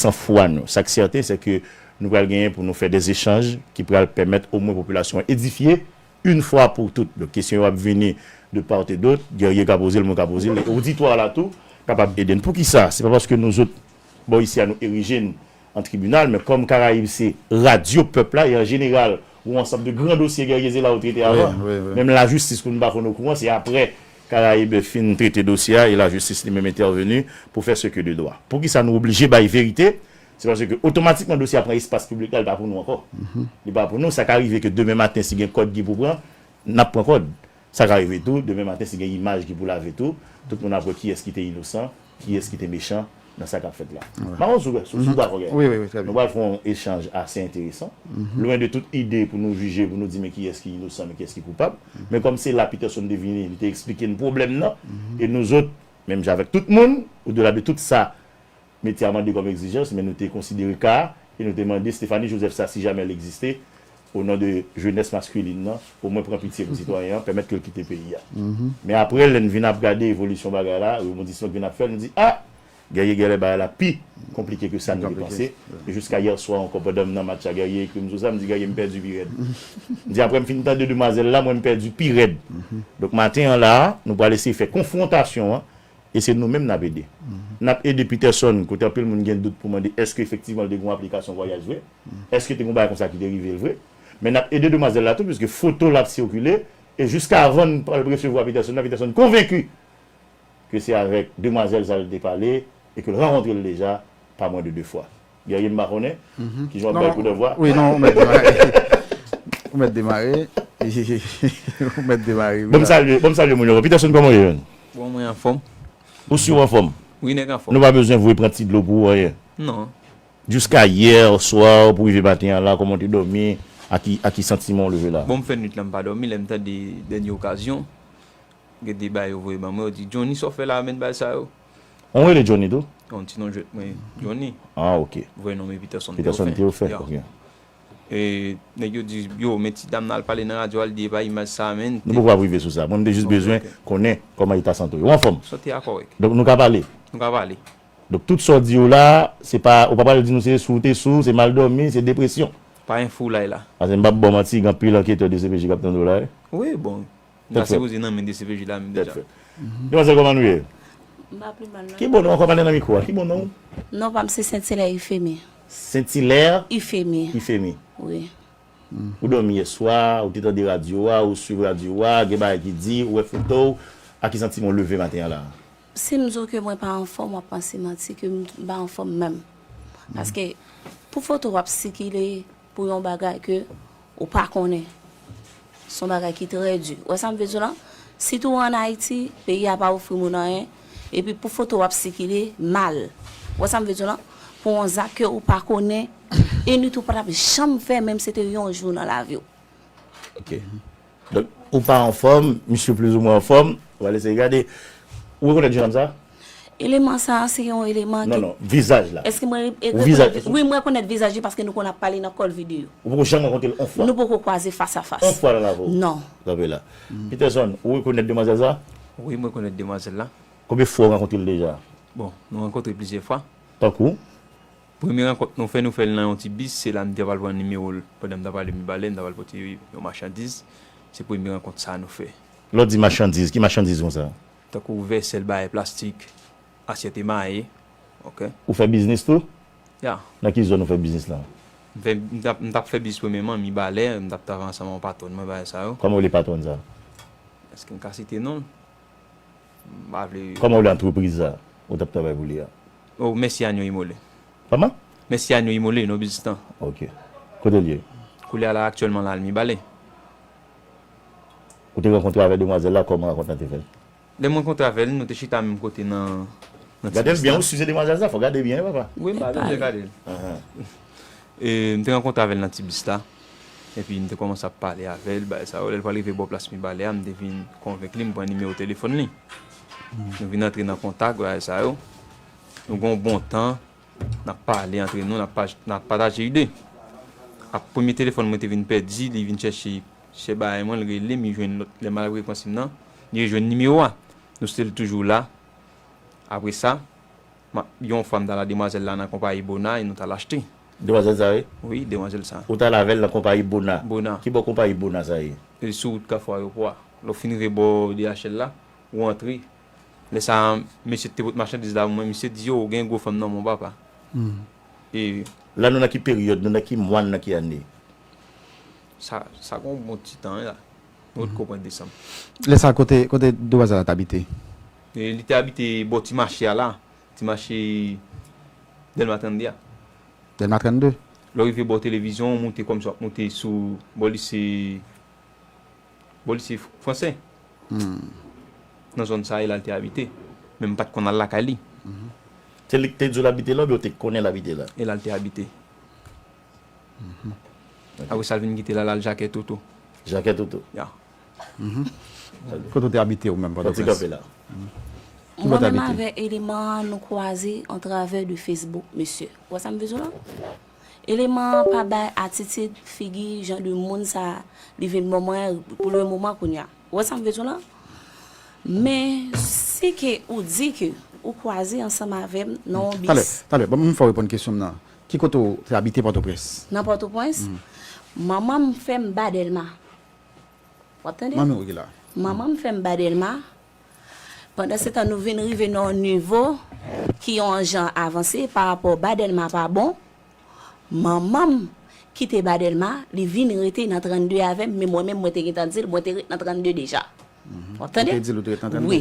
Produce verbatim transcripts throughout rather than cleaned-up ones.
San fwa nou. Sa k sèten, se ke nou pral genyen pou nou fè de echanj ki pral pèmèt omwen popilasyon an edifye yon fwa pou tout. Donk, kesyon yo ap vini de part et d'autre, Guerrier ka poze l, mwen ka poze l, e oditwa la tou kapab ede n. Poukisa? Se pa paske nou zot, bò isi a, nou erije n an tribinal, men kòm Karayib se radyo pèp la, e an jeneral, ou ansanm de gran dosye Guerrier se la ou trete avan. Menm lajistis, pou nou pa konn okouran, se aprè Karayib fin trete dosye a e lajistis li menm entèveni pou fè ce que de droit. Poukisa nou oblije bay verite? Se paske otomatikman dosye a pran espas piblik la, li pa pou nou ankò. Li pa pou nou. Sa ka rive ke demen maten, si gen kòd ki pou pran, n ap pran kòd. Sa ka rive tou, demen maten, si gen imaj ki pou lave tou, tout moun ap wè kiyès ki te inosan, kiyès ki te mechan nan sa k ap fèt la. M pa konn si w, si w dakò, Guerrier. Nou pral fè yon echanj ase enteresan. Lwen de tout ide pou nou jije, pou nou di men kiyès ki inosan, men kiyès ki koupab. Men kòm se la Peterson te vini, li te eksplike n pwoblèm nan, e nou zot, menm jan avèk tout moun, odela de tout sa metye a mande kòm egzijans, men nou te konsidere ka a, e nou te mande Stéphanie Joseph sa, si jamè l egziste, o non de jenès maskilin nan, omwen pran pitye pou sitwayen an, pèmèt ke l kite peyi a. Men aprè, lè n vin ap gade evolisyon bagay la, rebondisman k vin ap fèt, nou di, a! Guerrier genlè bagay la pi konplike ke sa nou te panse. E jiska yè swa ankò, pandan m nan match la, Guerrier ekri m sou sa, m di, Guerrier, m pèdi pi rèd. M di, aprè m fin tande demwazèl la, mwen m pèdi pi rèd. Donk, maten an la a, nou pral eseye fè konfwontasyon an, e se nou menm n ap ede. N ap ede Peterson, kote anpil moun gen dout pou mande èske efektivman l te gen yon aplikasyon vwayaj vre? Èske te gen yon bagay konsa ki te rive l vre? Men n ap ede demwazèl la tou, piske foto l ap sikile, e jiska avan n pral resevwa Peterson nan, Peterson konvenki ke se avèk demwazèl sa l te pale e ke l rankontre l deja pa mwen de de fwa. Guerrier, m pa konnen kijan w ap bay koudevwa. Wi, non, ou mèt demare. Ou mèt demare. Ou mèt demare, wi. Bon, m salye, bon, m salye moun yo. Peterson, kòman w ye, menn? Bon, mwen anfòm. Ou si w anfòm? Wi, nèg anfòm. Nou pa bezwen voye pran ti dlo pou ou, anyen. Non. Jiska yè swa pou rive maten an la, kòman w te dòmi? A ki, a ki santiman w leve la? Bon, m fè nwit la, m pa dòmi, lè m tande Dènye Okazyon, gen de bagay yo voye ban mwen, yo di, Johnny, sa w fè la, menn, bagay sa yo? Ou rele Johnny tou? Yon ti non jwèt mwen, Johnny. Ah, ok. Vrè non mwen Peterson Théophile. Peterson Théophile, ok. E nèg yo di, yo, men ti dam nan al pale nan radyo a, l di e pa imaj sa, menn. Nou poko ap rive sou sa. Mwen, m te jis bezwen konnen kòman eta sante w. Ou anfòm? Sante a kòrèk. Donk, nou ka pale? Nou ka pale. Donk, tout sa w di yo la, se pa, ou pa pral di nou se sou w te sou, se mal dòmi, se depresyon. Pa gen foulay la. Paske m p ap ba w manti, gen anpil anketè D C P J k ap tande w la, wi. Wi, bon. Sa sipoze nan men D C P J la menm deja. Demwazèl, kòman nou ye? M pa pi mal, non. Ki bon non, ankò pale nan mikwo a. Ki bon non? Non pa m se Saint Hilaire Ifemi. Saint Hilaire? Ifemi. Ifemi. Wi. Ou dòmi yè swa, ou te tande radyo a, ou swiv radyo a, gen bagay ki di, ou wè foto w, a ki santiman w leve maten an la? Si m di w ke mwen pa anfòm, w ap panse manti ke m pa anfòm menm. Paske pou foto w ap sikile, pou yon bagay ke ou pa konnen. Se yon bagay ki trè di. Ou wè sa m vle di w lan? Sitou ann Ayiti, peyi a pa ofri moun anyen, epi pou foto w ap sikile mal. Ou wè sa m vle di w lan? Pou yon zak ke ou pa konnen, e nit ou pa t ap janm fè, menm si se te yon jou nan lavi w. Ok. Donk, ou pa anfòm, misye plizoumwen anfòm, ou pral eseye gade. Ou rekonèt jennonm sa? Eleman sa a, se yon eleman ki... Non, non, vizaj la. Èske mwen re-, rekonèt... Ou vizaj, wi, mwen rekonèt vizaj li paske nou konn ap pale nan call video. Ou poko janm rankontre l yon fwa? Nou poko kwaze fas a fas. Yon fwa nan lavi w? Non. Kanpe la. Peterson, ou rekonèt demwazèl sa? Wi, mwen rekonèt demwazèl la. Konbyen fwa ou rankontre l deja? Bon, nou rankontre plizyè fwa. Tankou? Premye rankont nou fè, nou fè l nan yon ti bis, se la m te pral pran nimewo l pandan m t ap ale Mibalè, m t ap al pote yon machandiz. Se premye rankont sa a nou fè. Lè w di machandiz, ki machandiz konsa? Tankou vèsèl, bagay plastik, asyèt emaye, ok. Ou fè biznis tou? Ya. Nan ki zòn ou fè biznis la? M fè, m t ap, m t ap fè biznis premyèman, Mibalè, m t ap travay ansanm ak yon patwòn mwen, bagay sa yo. Kòman w rele patwòn sa? Èske m ka site non l? M pa vle. Kòman w rele antrepriz sa ou t ap travay pou li a? Oh, Mèsi Anyo Imole. Kòman? Mèsi Anyo Imole, non biznis lan. Ok. Kote l ye? Koulye a la, aktyèlman la, l Mibalè. Ou te rankontre avèk demwazèl la, kòman rankont lan te fèt? Lè m rankontre avè l, nou te chita menm kote nan, nan ti bis la. Gade l byen, ou si se demwazèl sa, fò gade byen, wi, papa. Wi, m pa bezwen gade l. Ahan. E, m te rankontre avè l nan ti bis la. Epi m te kòmanse ap pale avè l, bagay sa yo. Lè l pral rive bò plas Mibalè a, m te vin konvenk li, m pran nimewo telefòn li. Nou vin antre nan kontak, bagay sa yo. Nou gen yon bon tan, n ap pale antre nou, n ap pa-, n ap pataje ide. Ap premye telefòn mwen te vin pèdi, li vin chèche, chèche bagay mwen, l rele m, li jwenn lòt, lè m al rekonsèy m nan, li rejwenn nimewo a. Nou still toujou la. Apre sa, m ap, yon fwa m t al a demwazèl la nan konpayi Bona e nou t al achte. Demwazèl sa, wi? Wi, demwazèl sa. Ou t al avè l nan konpayi Bona? Bona. Ki bò konpayi Bona sa ye? E sou wout Kafou Ayewopò a. Lè w fin rive bò D H L la, ou antre. Lè sa a, mesye te pot machandiz la pou mwen, misye di, "Yo, ou gen gwo fanm nan men w, papa." E la, nou nan ki peryòd, nou nan ki mwa, nou nan ki ane? Sa, sa gen yon bon ti tan, wi, la. Nou t ko pran desanm. Lè sa, kote, kote demwazèl la t abite? E li te abite bò ti mache a la. Ti mache Dèlma trannde a. Dèlma trannde? Lè w rive bò televizyon, w moute kòmsi w ap moute sou bò lise, bò lise fransè. Nan zòn sa a, e la l te abite. Men m pa t konn al lakay li. Se li ki te di w l abite la oubyen w te konnen l abite la? E la l te abite. Apre sa, l vin kite la, l al Jakè Toto. Jakè Toto? Ya. Kote w te abite ou menm, Pòtoprens? Fè ti kanpe la. Mwen menm avèk eleman an, nou kwaze an travè de Facebook, mesye. Ou wè sa m vle di w la? Eleman an pa bay atitid, figi, jan de moun sa, li vin ban mwen pou le moman kounye a. Ou wè sa m vle di w la? Men, si ke ou di ke ou kwaze ansanm avè m nan yon bis. Talè, talè, talè, ban m fè w reponn kesyon m nan. Ki kote w te abite Pòtoprens? Nan Pòtoprens? Manman m fè m ba Dèlma. W ap tande? Manmi w ki la. Manman m fè m ba Dèlma. Pandan se tan, nou vin rive nan yon nivo ki yon jan avanse pa rapò ba Dèlma pa bon. Manman m kite ba Dèlma, li vin rete nan trannde avè m, men mwen menm, mwen te gentan di l, mwen te ret nan trannde deja. W ap tande? Ou te di l ou te ret nan trannde? Wi.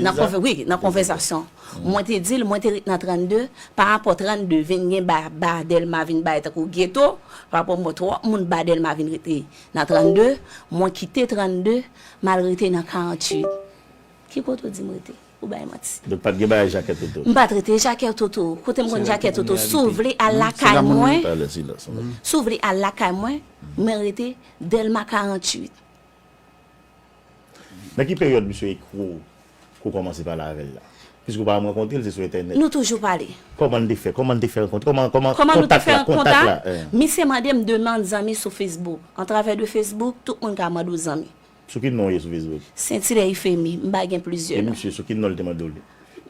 Nan konvè-, wi, nan konvèsasyon. Mwen te di l, mwen te ret nan trannde, pa rapò trannde vin gen ba, ba Dèlma vin bay tankou geto, pa rapò mwen twòp moun ba Dèlma vin rete nan trannde, mwen kite trannde, m al rete nan karanntuit. Ki kote w di m rete? Ou bay manti. Donk, pa t gen bagay Jakè Toto? M pa t rete Jakè Toto. Kote m konn Jakè Toto? Si w vle al lakay mwen, si w vle al lakay mwen, mwen rete Dèlma karanntuit. Nan ki peryòd misye ekri w ke w kòmanse pale avè l la? Piske w pa janm rankontre l, se sou entènèt. Nou toujou pale. Kòman n te fè? Kòman n te fè rankontre? Kòman, kòman kontak la? Kòman nou te fè kontak la? Misye mande m demann zanmi sou Facebook. An travè de Facebook, tout moun ka mande w zanmi. Sou ki non w ye sou Facebook? Saint Hilaire Euphémie, m pa gen plizyè non. E misye, sou ki non l te mande w li?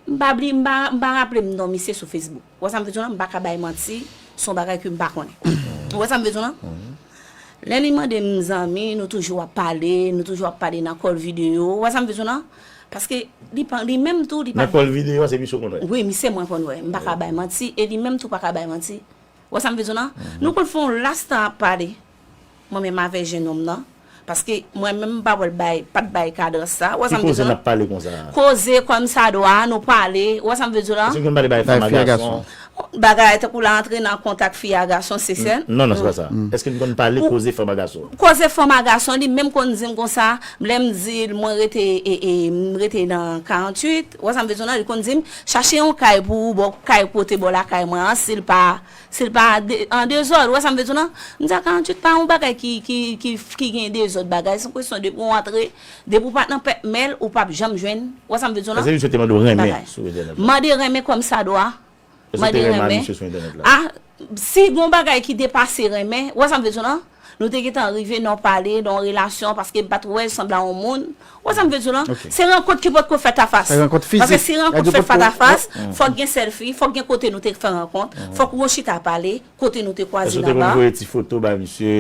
M pa bli-, m pa, m pa raple m non misye sou Facebook. Ou wè sa m vle di w lan? M pa ka bay manti, se yon bagay ke m pa konnen. Ou wè sa m vle di w lan? Lè li mande m zanmi, nou toujou ap pale, nou toujou ap pale nan call videyo. Ou wè sa m vle di w lan? Paske li pa, li menm tou, li pa. Nan call videyo a, se misye w konn wè? Wi, misye mwen konn wè. M pa ka bay manti, e li menm tou pa ka bay manti. Ou wè sa m vle di w lan? Nou konn fè yon las tan ap pale. Mwen menm avè jennonm nan. Paske mwen menm m pa wè l bay, pa t bay kadans sa. Ou wè sa m vle di w lan? Ki koze n ap pale konsa a? Koze kòmsadwa, nou pale. Ou wè sa m vle di w lan? Èske nou konn pale bay fanm a gason? Bagay tankou la antre nan kontak fi a gason, se sèl. Non, non, se pa sa. Èske nou konn pale koze fanm a gason? Koze fanm a gason, li menm konn di m konsa, lè m di l mwen rete, e, e, m rete nan karanntuit, ou wè sa m vle di w lan, li konn di m, chache yon kay pou ou, bò, kay kote bò lakay mwen an, si l pa Si l pa de-, an dezòd, ou wè sa m vle di w lan? M di a karanntuit pa yon bagay ki, ki, ki, ki gen dezòd bagay. Se yon kesyon depi w antre, depi w pa t nan pètmèl, ou p ap janm jwenn, ou wè sa m vle di w lan? Èske misye te mande w renmen sou entènèt la? Mande renmen kòmsadwa. Èske w te renmen a misye sou entènèt la? A, si gen yon bagay ki depase renmen, ou wè sa m vle di w lan? Nou te gentan rive nan pale, nan yon relasyon, paske m pa t wè l sanble a yon moun. Ou wè sa m vle di w lan? Se rankont ki potko fèt a fas. Paske si rankont fèt fas a fas, fòk gen sèlfi, fòk gen kote nou te fè rankont, fòk nou chita pale, kote nou te kwaze nan ba. Èske w te konn voye ti foto bay misye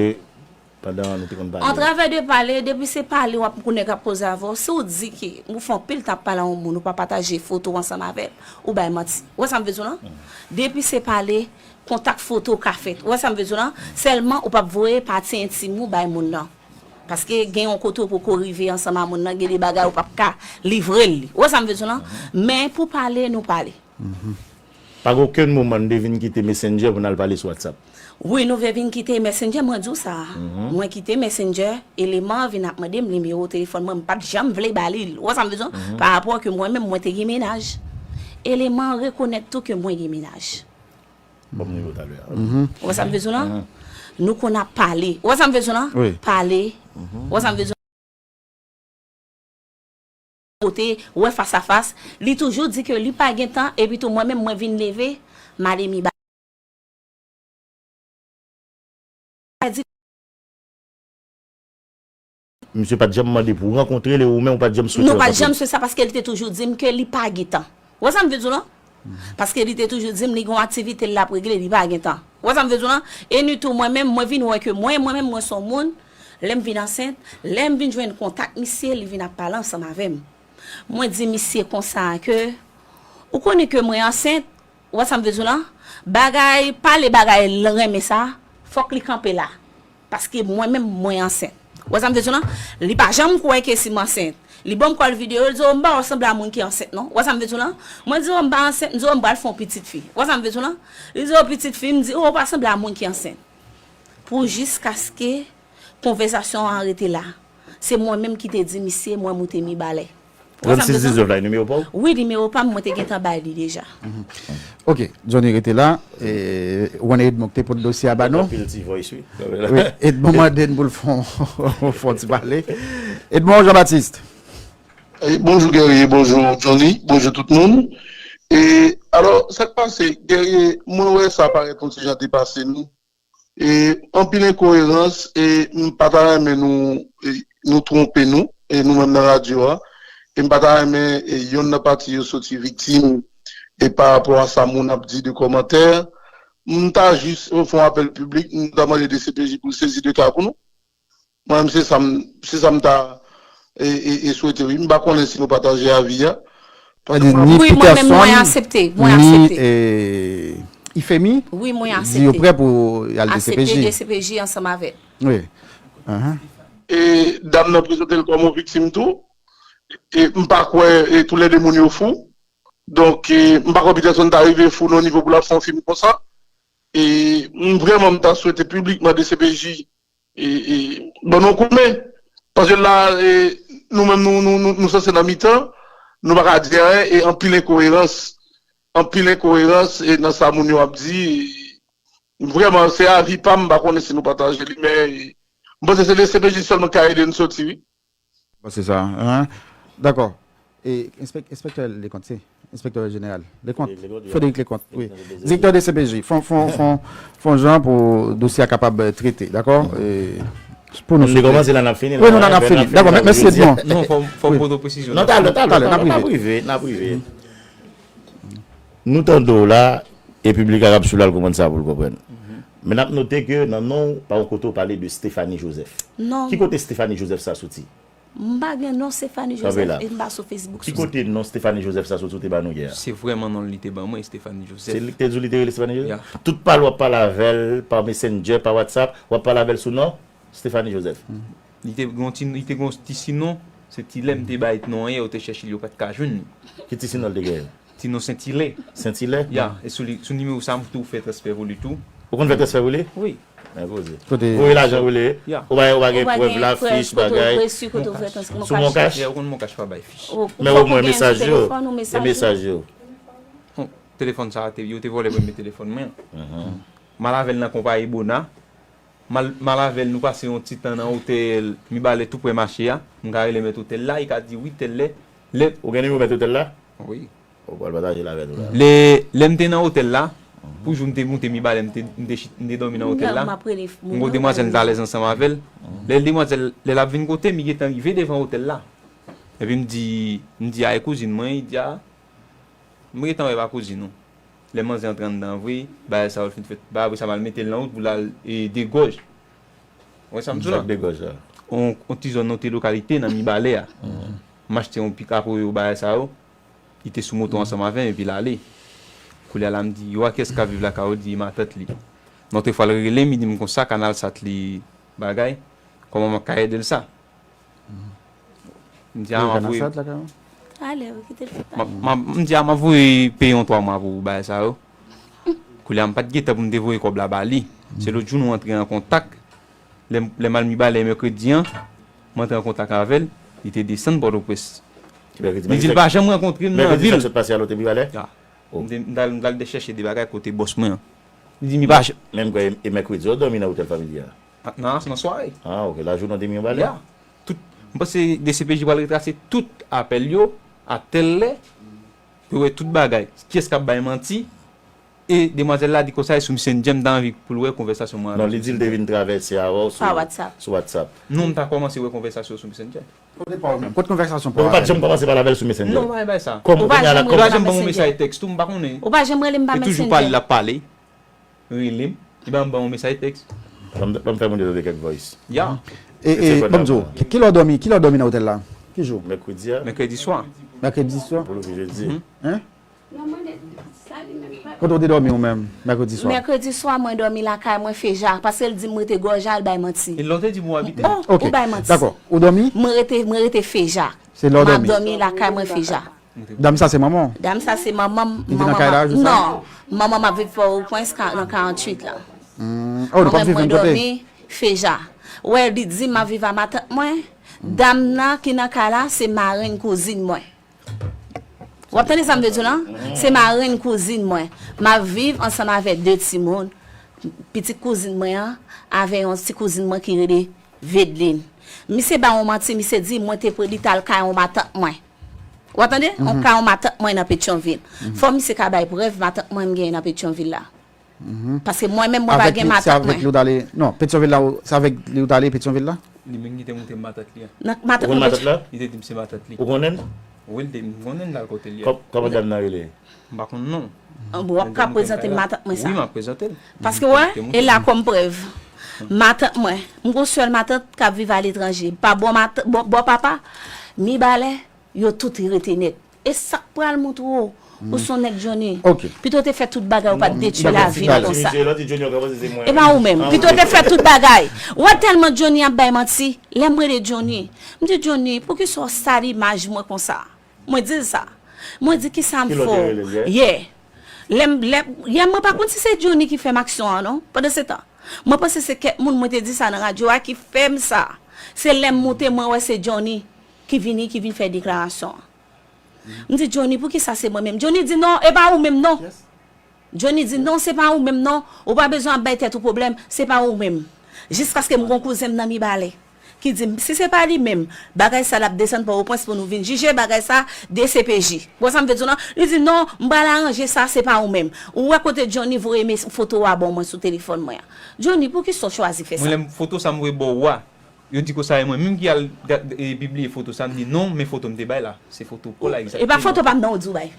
pandan nou te konn pale? An travè de pale, depi se pale w ap, pou nèg ap koze avè w, si w di ke ou fè anpil tan ap pale a yon moun, ou pa pataje foto w ansanm avè l, ou bay manti. Ou wè sa m vle di w lan? Depi se pale, kontak foto ka fèt. Ou wè sa m vle di w lan? Sèlman ou p ap voye pati entim ou bay moun nan. Paske gen yon kote ou poko rive ansanm a moun nan, gen de bagay ou p ap ka livre l li. Ou wè sa m vle di w lan? Men pou pale, nou pale. Pa gen okenn moman n te vin kite Messenger pou n al pale sou WhatsApp? Wi, nou vle vin kite Messenger, mwen di w sa. Mwen kite Messenger, eleman an vin ap mande m nimewo telefòn mwen, m pa t janm vle ba li l. Ou wè sa m vle di w lan? Pa rapò ke mwen menm, mwen te gen mennaj. Eleman an rekonèt tou ke mwen gen mennaj. Ban m nimewo talè a. Ou wè sa m vle di w lan? Nou konn ap pale. Ou wè sa m vle di w lan? Wi. Pale. Ou wè sa m vle di w? Kote, wè fas a fas. Li toujou di ke li pa gen tan, epi tou mwen menm, mwen vin leve, m ale Mibalè. Misye pa t janm mande pou w rankontre l e ou menm ou pa t janm swete rankontre l. Nou pa t janm swete sa paske li te toujou di m ke li pa gen tan. Ou wè sa m vle di w lan? Paske li te toujou di m li gen yon aktivite l ap regle, li pa gen tan. Ou wè sa m vle di w lan? E ni tou mwen menm, mwen vin wè ke mwen, mwen menm, mwen se yon moun, lè m vin ansent, lè m vin jwenn kontak misye, li vin ap pale ansanm avè m. Mwen di misye konsa ke, ou konnen ke mwen ansent, ou wè sa m vle di w lan? Bagay, pale bagay l renmen sa, fòk li kanpe la. Paske mwen menm, mwen ansent. Ou wè sa m vle di w lan? Li pa janm kwè ke si m ansent. Li ban m kòl videyo, li di, o, m pa wè w sanble a moun ki ansent non. Ou wè sa m vle di w lan? Mwen di, o, m pa ansent, m di, o, m pral fè yon pitit fi. Ou wè sa m vle di w lan? Li di, o, pitit fi, m di, o, ou pa sanble a moun ki ansent. Pou jiskaske konvèsasyon an rete la. Se mwen menm ki te di misye, mwen moute Mibalè. Ou wè sa m vle di w lan? Trannsis diznèf la, e nimewo pa w? Wi, nimewo pa m, mwen te gentan bay li deja. Ok, Johnny rete la. E, ou konnen Edmond ki te pot dosye a ba nou? Anpil ti voice, wi. Wi, Edmond mande n pou l fè yon, fè yon ti pale. Edmond Jean Baptiste. E, bonjou Guerrier, bonjou Johnny, bonjou tout moun. E, alò, sa k pase, Guerrier, mwen wè sa parèt yon ti jan depase nou. E, anpil enkoerans, e m pa ta renmen nou, e, nou twonpe nou, e nou menm nan radyo a. E m pa ta renmen, e, yonn nan pati yo soti viktim, e pa rapò a sa moun ap di de kòmantè. M ta jis fè yon apèl piblik, m ta mande D C P J pou l sezi de ka pou nou. Mwen menm, se sa m, se sa m ta, e, e, e swete, wi. M pa konnen si nou pataje avi a. Paske mwen, ni Peterson, ni, e, Ifemi, wi, mwen aksepte. Di yo prè pou y al D C P J. Aksepte D C P J ansanm avè l. Wi. Ahan. E dam nan prezante l kòm yon viktim tou. E m pa kwè, e toulède moun yo fou. Donk, e, m pa kwè Peterson ta rive fou nan nivo pou l ap fè yon fim konsa. E m vrèman, m ta swete piblikman D C P J e, e, ban nou koudmen. Paske la, e, nou menm, nou, nou, nou, nou sanse nan mitan, nou pa ka di anyen, e anpil enkoerans, anpil enkoerans, e nan sa moun yo ap di, e, vrèman, se avi pa m, m pa konnen si nou pataje li, men, e, m panse se D C P J sèlman ki ka ede n soti, wi. Bon, se sa, hein? Dakò. E, enspek-, enspektè Leconte, se enspektè jeneral Leconte, Frederic Leconte, wi. Direktè D C P J, fon, fon, fon, fon jan pou dosye a kapab, eh, trete, dakò? E, pou nou sou... N kòmanse la, n ap fini la. Wi, nou la, n ap fini. Dakò, mèsi Edmond. Non, fò, fò m pote yon presizyon. Non, talè, talè, talè, n ap rive. N ap rive, n ap rive. Nou tande w la, e piblik la k ap swiv la, l konprann sa pou l konprann. Men n ap note ke nan non w, pa yon kote w pale de Stephanie Joseph. Non. Ki kote Stephanie Joseph sa soti? M pa gen non Stephanie Joseph e m pa sou Facebook sou sa. Ki kote non Stephanie Joseph sa soti ou te ba nou yè a? Se vrèman non li te ban mwen, Stephanie Joseph. Se li ki te di w li te rele Stephanie Joseph? Ya. Tout pale w ap pale avè l pa Messenger, pa WhatsApp, w ap pale avè l sou non Stephanie Joseph. Li te gen yon ti, li te gen yon ti sinon, se Tilè m te bay non an yè, yo te chèche l, yo pa t ka jwenn li. Ki ti sinon l te genyen? Ti non Sentilè. Sentilè? Ya, e sou li, sou nimewo sa a m tou fè transfè pou li tou. Ou konn fè transfè pou li? Wi. Men koze. Kote? Voye lajan pou li. Ya. Ou pa, ou pa gen prèv la, fich, bagay? Sou Moncash? Ya, ou konn Moncash pa bay fich. Men omwen mesaj yo, e mesaj yo. Bon, telefòn sa a, te, yo te vòlè premye telefòn mwen an. M al avè l nan konpayi Bona. M al, m al avè l, nou pase yon ti tan nan otèl Mibalè tou prè mache a. M ka rele mèt otèl la, li ka di wi, tèl lè. Lè... Ou gen nimewo mèt otèl la? Wi. Ou pral pataje l avè nou la. Lè, lè m te nan otèl la, pou jou m te moute Mibalè, m te, m te chit, m te dòmi nan otèl la. M gon demwazèl m t alèz ansanm avè l. Lè demwazèl, lè l ap vin kote m, li gentan rive devan otèl la. Epi m di, m di a e kouzin mwen, li di a, m gentan wè pa kouzin ou. Lè manzè antre anndan an vre, bagay sa yo fin fèt. Bagay apre sa m al mete l nan wout pou l al, e, Degòj. Ou wè sa m di w la? Degòj la. On, on ti zòn, on ti lokalite nan Mibalè a. M achte yon pikap Oyo, bagay sa yo. Li te sou moto ansanm avè m epi l ale. Koulye a la m di, yo a kiyès k ap viv lakay ou? Li di, e matant li. Nan otrefwa l rele m, li di m konsa, Kanal Sat li bagay. Kòman m ap ka ede l sa? M di a m ap voye. M di a m ap voye peye yon twa mwa pou bagay sa yo. Koulye a m pa t gen tan pou m te voye kòb la ba li. Se lòt jou nou antre an kontak. Lè m, lè m al Mibalè mèkredi an, m antre an kontak avè l. Li te desann Pòtoprens. Li di l pa janm rankontre m nan vil. Mèkredi sa k sot pase a l te Mibalè? Ya. M te, m t al, m t al chèche de bagay kote bòs mwen an. Li di, "Mi pa j-" Menm kwè e, e mèkredi, w dòmi nan otèl familya? A, nan, nan sware. Ah, ok. Lajounen w te mi yon balè? Ya. Tout, m panse D C P J pral retrase tout apèl yo a tèl lè, pou yo wè tout bagay. Kiyès k ap bay manti? E demwazèl la di konsa, e sou Messenger, m ta anvi pou l wè konvèsasyon mwen avè l. Non, li di l te vin travèse avè w sou, sou WhatsApp. Sou WhatsApp. Non, m ta kòmanse wè konvèsasyon sou Messenger. Kote pa w menm? Kote konvèsasyon pa w avè l? Ou pa t janm kòmanse pale avè l sou Messenger? Non, m pa bay sa. Kòman kounye a la, kòman? Ou pa janm ban m yon mesaj tèks tou, m pa konnen. Ou pa janm rele m pa Messenger. E toujou pale, l ap pale. Rele m. Li ban m, ban m yon mesaj tèks. Ban m, ban m fè moun yo tande kèk voice. Ya. E, e, ban m di w, ki, kilè w dòmi, kilè w dòmi nan otèl la? Ki jou? Mèkredi a. Mèkredi swa. Mèkredi swa? Pou leve jedi. Hein? Kote w te dòmi ou menm, mèkredi swa? Mèkredi swa, mwen dòmi lakay mwen, Feja, paske l di m rete Gòja, l bay manti. E lè w te di m ou abite? Bon, ou bay manti. Dakò. Ou dòmi? Mwen rete, mwen rete Feja. Se lè w dòmi? M ap dòmi lakay mwen, Feja. Dam sa se manman w? Dam sa se manman m. Li te nan kay la jou sa? Non. Manman m ap viv Pòtoprens, ka-, nan karanntuit la. Hmm. Oh, nou p ap viv menm kote? Mwen dòmi Feja. Wè, li di m ap viv a matant mwen. Dam nan ki nan kay la, se marenn kouzin mwen. W ap tande sa m vle di w lan? Se marenn kouzin mwen. M ap viv ansanm avèk de timoun. Pitit kouzin mwen an, avè yon ti kouzin mwen ki rele Vedlin. Misye ba yon manti, misye di mwen te pre-, li t al kay yon matant mwen. W ap tande? Yon kay yon matant mwen nan Petyonvil. Fò misye ka bay prèv matant mwen m genyen nan Petyonvil la. Paske mwen menm, mwen pa gen matant mwen. Se avèk li w t ale? Non, Petyonvil la, se avèk li w t ale Petyonvil la? Li menm ki te montre m matant li an. Nan matant mwen? Ou konn matant la? Li te di m se matant li. Ou konnen l? Wi, li te, m konnen l al kote li a. Kò-, kòman dam nan rele? M pa konn non. Bon, w ap ka prezante m matant mwen sa? Wi, m ap prezante l. Paske, wè, e la kòm prèv. Matant mwen, m gon sèl matant k ap viv aletranje. Pa bò mat-, bò, bò papa, Mibalè, yo tout rete nèt. E sa k pral montre w, ou se yon nèg Johnny. Ok. Pito w te fè tout bagay, ou pa t detwi lavi m konsa. E pa ou menm. Pito w te fè tout bagay. Ou wè tèlman Johnny ap bay manti. Lè m rele Johnny, m di, "Johnny, poukisa w sal imaj mwen konsa?" Mwen di l sa. Mwen di, "Kisa m fè w yè?" Lè m, lè, yè, mwen pa konn si se Johnny ki fè m aksyon an, non. Pandan se tan, mwen panse se kèk moun mwen te di sa nan radyo a ki fè m sa. Se lè m moute, mwen wè se Johnny ki vini, ki vin fè deklarasyon an. M di, "Johnny, poukisa se mwen menm?" Johnny di, "Non, e pa ou menm, non." Johnny di, "Non, se pa ou menm, non. Ou pa bezwen ap bay tèt ou pwoblèm, se pa ou menm." Jiskaske m gon kouzen m nan Mibalè ki di m, si se pa li menm, bagay sa l ap desann Pòtoprens pou nou vin jije bagay sa, D C P J. Ou wè sa m vle di w lan? Li di, "Non, m pral aranje sa, se pa ou menm." Ou wè kote Johnny voye mes-, foto a ban mwen sou telefòn mwen an. Johnny, poukisa w chwazi fè sa? Mwen, lè m, foto sa m voye ba w a, yo di konsa e mwen menm ki al ga-, e, pibliye foto sa, m di, "Non, men foto m te bay la. Se foto pa w la egzakteman." E pa foto pa m non, ou di w bay.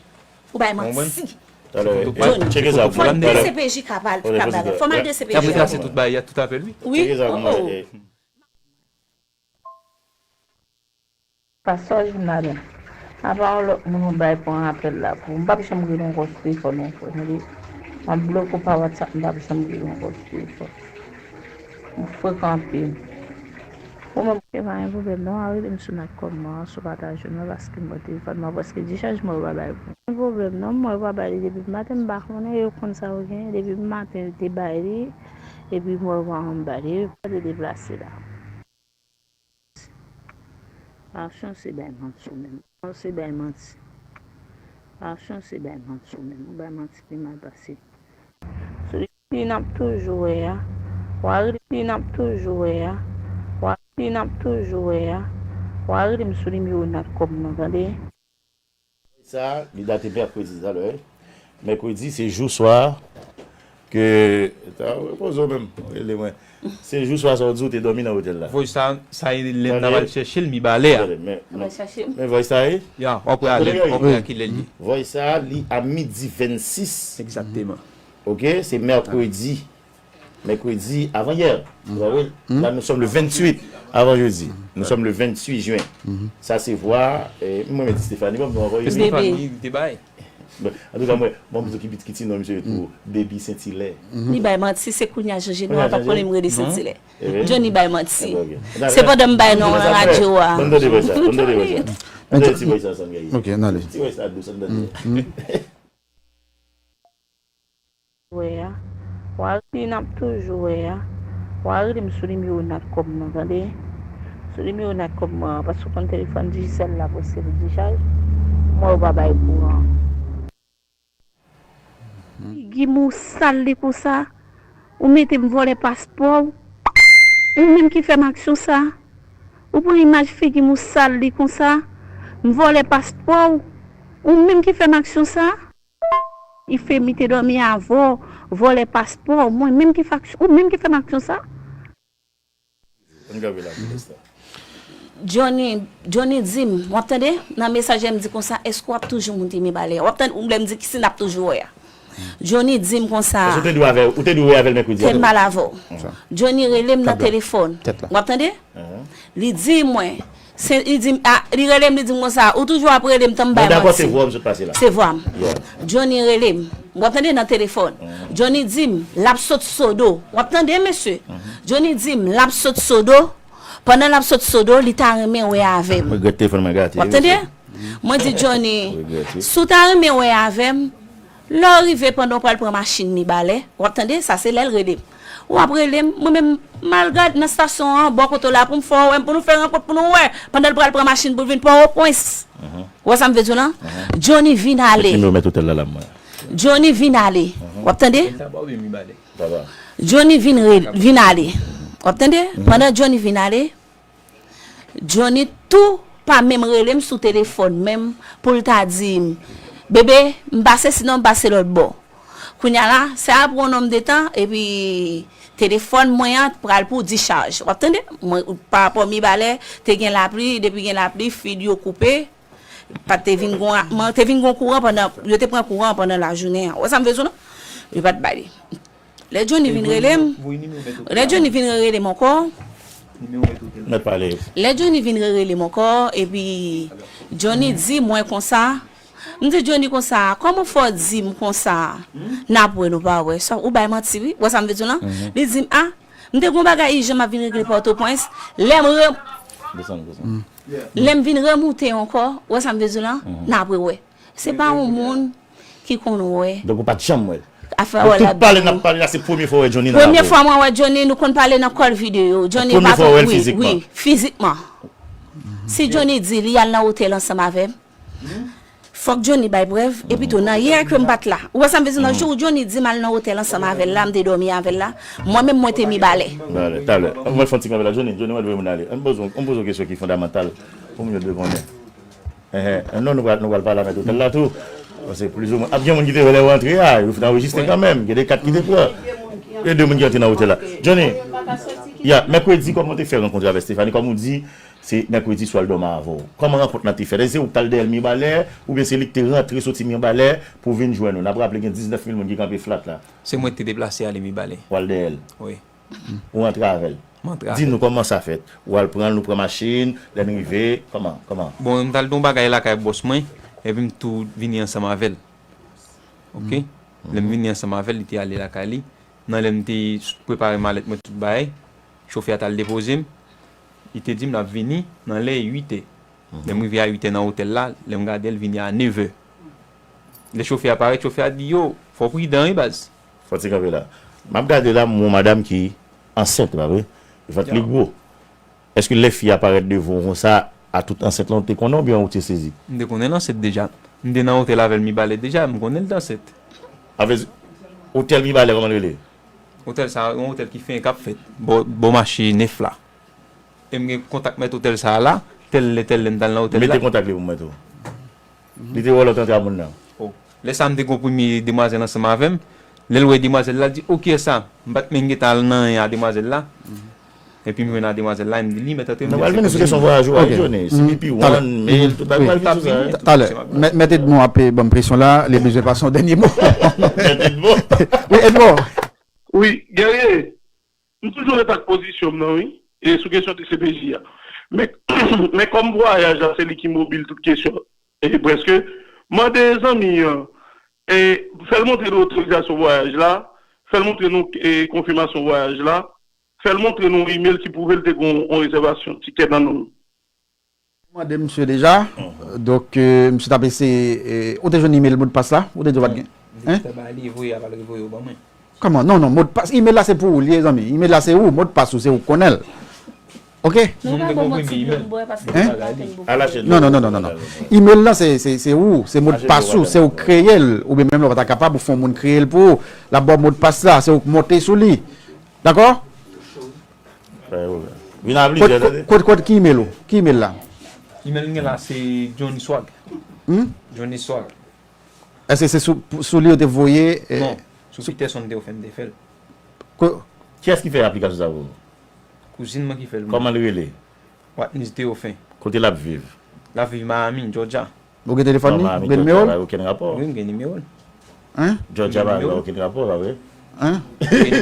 Ou bay manti. Talè, Johnny, tcheke sa pou mwen. Fò D C P J ka pale, ka pale. Fò m al D C P J. Y ap retrase tout bagay, y a tout apèl, wi. Wi. Tcheke sa pou mwen. Pastè Jounal, apa yon lòt moun ou bay pran apèl la pou ou? M p ap janm rele w ankò sou telefòn non, frè. M ap bloke w pa WhatsApp, m p ap janm rele w ankò sou telefòn. Ou frekan anpil. Ou menm. E pa gen pwoblèm non, a rele m sou nat kòm mwen an, sou pataje mwen, paske mwen telefòn mwen prèske dichaj, mwen yo pa bay pou. Gen pwoblèm non, mwen yo pa bay li depi maten, m pa konnen, yo konn sa yo genyen, depi maten yo te bay li, epi mwen yo pa janm bay li, yo pa te deplase la. Aksyon se bay manti ou menm. Aksyon se bay manti. Aksyon se bay manti ou menm. Ou bay manti pi mal pase. Sou li n ap toujou wè a. W a rele li n ap toujou wè a. W a rele li n ap toujou wè a. W a rele m sou nimewo nat kòm nan, tande. Sa, li date mèkredi talè. Mèkredi, se jou swa ke, ta repoze w menm, rele mwen. Se jou swa sa w di w te dòmi nan otèl la. Voice sa, sa e lè n t ap al chèche l, Mibalè a. Tande, men, men, men voice sa e? Ya, w ap wè a lè, w ap wè a ki lè l ye. Voice sa, li a midi vennsis. Egzakteman. Ok, se mèkredi. Mèkredi, avan yè. Ou pa wè? La, nous sommes le vingt-huit, avan jedi. Nous sommes le vingt-huit juin. Sa se vwa, eh, mwen menm Stephanie, ban m non ankò. Stephanie, li te bay. Bon, antouka, mwen, mwen, mwen ki, ki ti non misye tou, Baby Sentilè. Li bay manti, se kounye a Johnny, nou pa konnen m rele Sentilè. Johnny bay manti. Se pandan m bay non nan radyo a. Ban m tande vwa sa, ban m tande vwa sa. Ban m tande ti vwa sa, sa m gaye. Ok, n ale. Ti vwa sa dous, an tande. Wè a. W a rele n ap toujou wè a. W a rele m sou nimewo nat kòm nan, tande. Sou nimewo nat kòm mwen an, paske w konn telefòn Digicel la prèske li dichaj. Mwen yo pa bay kouran. Figi m ou sal li konsa. Ou mete m vòlè paspò w. Ou menm ki fè m aksyon sa. Ou pran imaj figi m ou sal li konsa. M vòlè paspò w. Ou menm ki fè m aksyon sa. Ifemi te dòmi avè w, vòlè paspò w. Mwen menm ki fè aksyon, ou menm ki fè m aksyon sa. Ann kanpe la pou lenstan. Johnny, Johnny di m, w ap tande? Nan mesaj la m di konsa, èske w ap toujou moute Mibalè? W ap tande, ou lè m di kisi n ap toujou wè a. Johnny di m konsa. Paske ou te dwe avè, ou te dwe avè l mèkredi a tou. Fè m pale avè w. Johnny rele m nan telefòn. W ap tande? Li di mwen, se, li di m, a, li rele m, li di m konsa, ou toujou ap rele m, tann m bay manti. Mwen dakò se vwa w m sot pase la. Se vwa m. Johnny rele m. W ap tande nan telefòn. Johnny di m, l ap sot Sodo. W ap tande, mesye? Johnny di m, l ap sot Sodo. Pandan l ap sot Sodo, li ta renmen wè avè m. Regrèt telefòn mwen gate. W ap tande? Mwen di Johnny, si w ta renmen wè avè m, lè w rive pandan w pral pran machin Mibalè, w ap tande, sa se lè l rele m. W ap rele m, mwen menm, m al gad nan estasyon an, bò kote w la, pou m fè w wè m, pou nou fè rankont, pou nou wè, pandan l pral pran machin pou l vin Pòtoprens. Ou wè sa m vle di w lan? Johnny vin ale. Met nimewo mèt otèl la la mwen. Johnny vin ale. W ap tande? Johnny vin, vin ale. W ap tande? Pandan Johnny vin ale, Johnny tou pa menm rele m sou telefòn menm pou l ta di m, bebe, m pase sinon m pase lòt bò. Kounye a la, sa ap pran yon nonm de tan, epi telefòn mwen an pral pou dichaj. W ap tande? Mwen, parapò Mibalè, te gen lapli, depi gen lapli, fil yo koupe. Pa t te vin gon, mwen te vin gon kouran pandan, yo te pran kouran an pandan lajounen an. Ou wè sa m vle di w lan? Yo pa t bay li. Lè Johnny vin rele m, lè Johnny vin rele m ankò, Mèt pale. Lè Johnny vin rerele m ankò, epi Johnny di mwen konsa, m di Johnny konsa, kòman w fè w di m konsa, n ap wè nou pa wè, sa, ou bay manti wi, ou wè sa m vle di w lan? Li di m, a, m te gon bagay ijan m ap vin regle Pòtoprens, lè m re, lè m vin remoute ankò, ou wè sa m vle di w lan? N ap rewè. Se pa yon moun ki konn wè. Donk ou pa t janm wè l? Afè wè l ap di. Tout pale n ap pale la, se premye fwa w wè Johnny nan lakou? Premye fwa mwen wè Johnny, nou konn pale nan call video. Johnny pa t, wi, wi, fizikman. Si Johnny di li al nan otèl ansanm avè m, fòk Johnny bay prèv, epi tou nan yè ke m pa t la. Ou wè sa m vle di w lan? Jou Johnny di m al nan otèl ansanm avè l la, m te dòmi avè l la, mwen menm mwen te Mibalè. Talè, talè. Ann fè yon ti kanpe la, Johnny, Johnny, mwen dwe vin ale. Ann poze yon kesyon ki fondamantal pou moun yo dwe konnen. Enhen, non, nou pral, nou pral pale a mèt otèl la tou. Paske plizoumwen, ap gen moun ki te wè lè w antre a, yo fin anrejistre kanmenm. Gen de kat ki te pran. Gen de moun ki antre nan otèl la. Johnny, ya, mèkredi, kòman w te fè rankontre avèk Stephanie? Kòm ou di, se mèkredi swa l dòmi avè w. Kòman rankont lan te fèt? Èske se ou ki t al dèyè l Mibalè, oubyen se li ki te rantre soti Mibalè pou vin jwenn ou? N ap raple gen diznèf mil moun ki kanpe flat la. Se mwen ki te deplase ale Mibalè. W al dèyè l? Wi. Ou rantre avè l? Mwen rantre avè l. Di nou kòman sa fèt? Ou al pran l, nou pran machin, lè n rive, kòman, kòman? Bon, m t al nan yon bagay lakay bòs mwen, epi m tou vini ansanm avè l. Oke? Lè m vini ansanm avè l, li te ale lakay li. Nan lè m te prepare malèt mwen, tout bagay, chofè a t al depoze m. Li te di m l ap vini nan lè uit è. Lè m rive a uit è nan otèl la, lè m gade l vini a nevè. Lè chofè a parèt, chofè a di, yo, fò w pridan wi baz. Fò w ti kanpe la. M ap gade la, m wè yon madanm ki ansent, pa vre? Vant li gwo. Èske lè fi a parèt devan w konsa, a tout ansent lan, ou te konnen oubyen ou te sezi? M te konnen l ansent deja. M te nan otèl avè l Mibalè deja, m konnen l t ansent. Avèk otèl Mibalè, kòman l rele? Otèl sa a, yon otèl ki fenk ap fèt, bò, bò mache nèf la. E m gen kontak mèt otèl sa a la, tèl lè, tèl lè m t al nan otèl la. Mete kontak li pou mwen tou. Li te wè w lè w t antre a moun nan. Oh. Lè sa a m te gon premye demwazèl ansanm avè m. Lè l wè demwazèl la, l di, o kiyès sa? M pa t menm gentan al nan anyen a demwazèl la. Epi m jwenn a demwazèl la, e m di li mèt antre m di. Nou pral vini sou kesyon vwayaj ou a, wi, Johnny. Si pipi, one, mail, tout bagay, nou pral vini sou sa, wi. Talè. Mèt Edmond ap ban m presyon la, li bezwen pase yon dènye mo. Mèt Edmond. Wi, Edmond. Wi, Guerrier. M toujou ret ak pozisyon m nan wi, e sou kesyon D C P J a. Men, men kòm vwayaj la se li ki mobil tout kesyon, e prèske, mande zanmi an, e, fè l montre nou otorizasyon vwayaj la, fè l montre nou e, konfimasyon vwayaj la, fè l montre nou email ki pwouve l te gen yon rezèvasyon tikè nan non l. Mande misye deja. Donk, euh, misye t ap eseye. Euh, ou te jwenn email modpas la? Ou te di w pa t gen. Hein? Li te bay li voye, a pa l revoye yo ban mwen. Kòman? Non, non, modpas, email la se pou ou li ye, zanmi. Email la se ou, modpas ou se ou k konnen l. Ok? Nou ka ba w yon ti dlo m bwè paske m pa tande bokou. Ala chèn. Non, non, non, non, non, non. Email lan, se, se, se ou, se modpas ou, se ou kreye l, oubyen menm lè w pa ta kapab, ou fè yon moun kreye l pou ou, l ap ba w modpas la, se ou k monte sou li. Dakò? Vin a plizyè, tande. Kot, kot, kot ki email ou? Ki email la? Email m gen la, se Johnny Swag. Hmm? Johnny Swag. Èske se sou, sou li yo te voye, eh, non, sou Peterson te ofè m te fè l. Kiyès ki fè aplikasyon sa pou ou? Kouzin mwen ki fè l. Kòman l rele? Watniz Théophin. Kote l ap viv? L ap viv Miami, Georgia. Ou gen telefòn li? Ou gen nimewo l? Okenn rapò. Wi, m gen nimewo l. Hein? Georgia pa gen okenn rapò, pa vre? Hein?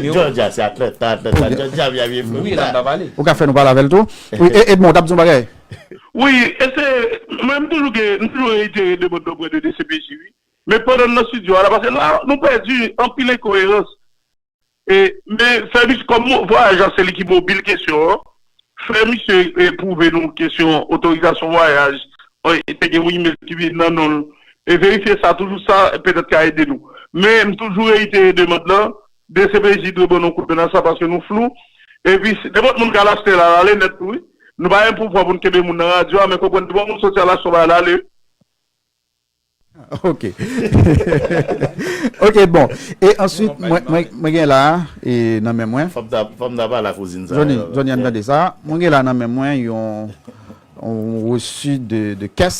Georgia, se Atlanta, Atlanta, Georgia, Miami, Florida. Wi, la m ta pale. Ou ka fè nou pale avè l tou? Wi, e, Edmond, w t ap di yon bagay? Wi, e se, mwen, m toujou gen, m toujou reitere demann nan prè de D C P J, wi. Men pandan n nan estidyo a la, paske la, nou pèdi anpil enkoerans. E, men fè misye, kòm mo-, vwayaj la, se li ki mobil kesyon an, fè misye, e, pwouve nou kesyon otorizasyon vwayaj, e, te gen yon imèl ki vin nan non l, e verifye sa, toujou sa, petèt ka ede nou. Men, m toujou reitere demann nan, D C P J dwe ban nou kout men nan sa, paske nou flou. Epi, si nenpòt moun ka al achte l, al ale nèt tou, wi. Nou pa gen pouvwa pou n kenbe moun nan radyo a, men konprann, nenpòt moun soti al achte yon bagay, al ale. Ok. Ok, bon. E answit, mwen, mwen, mwen gen la, e nan men mwen. Fò m ta, fò m ta pale a kouzin sa. Johnny, Johnny, ann tande sa. Mwen gen la nan men mwen yon, yon reçu de, de kès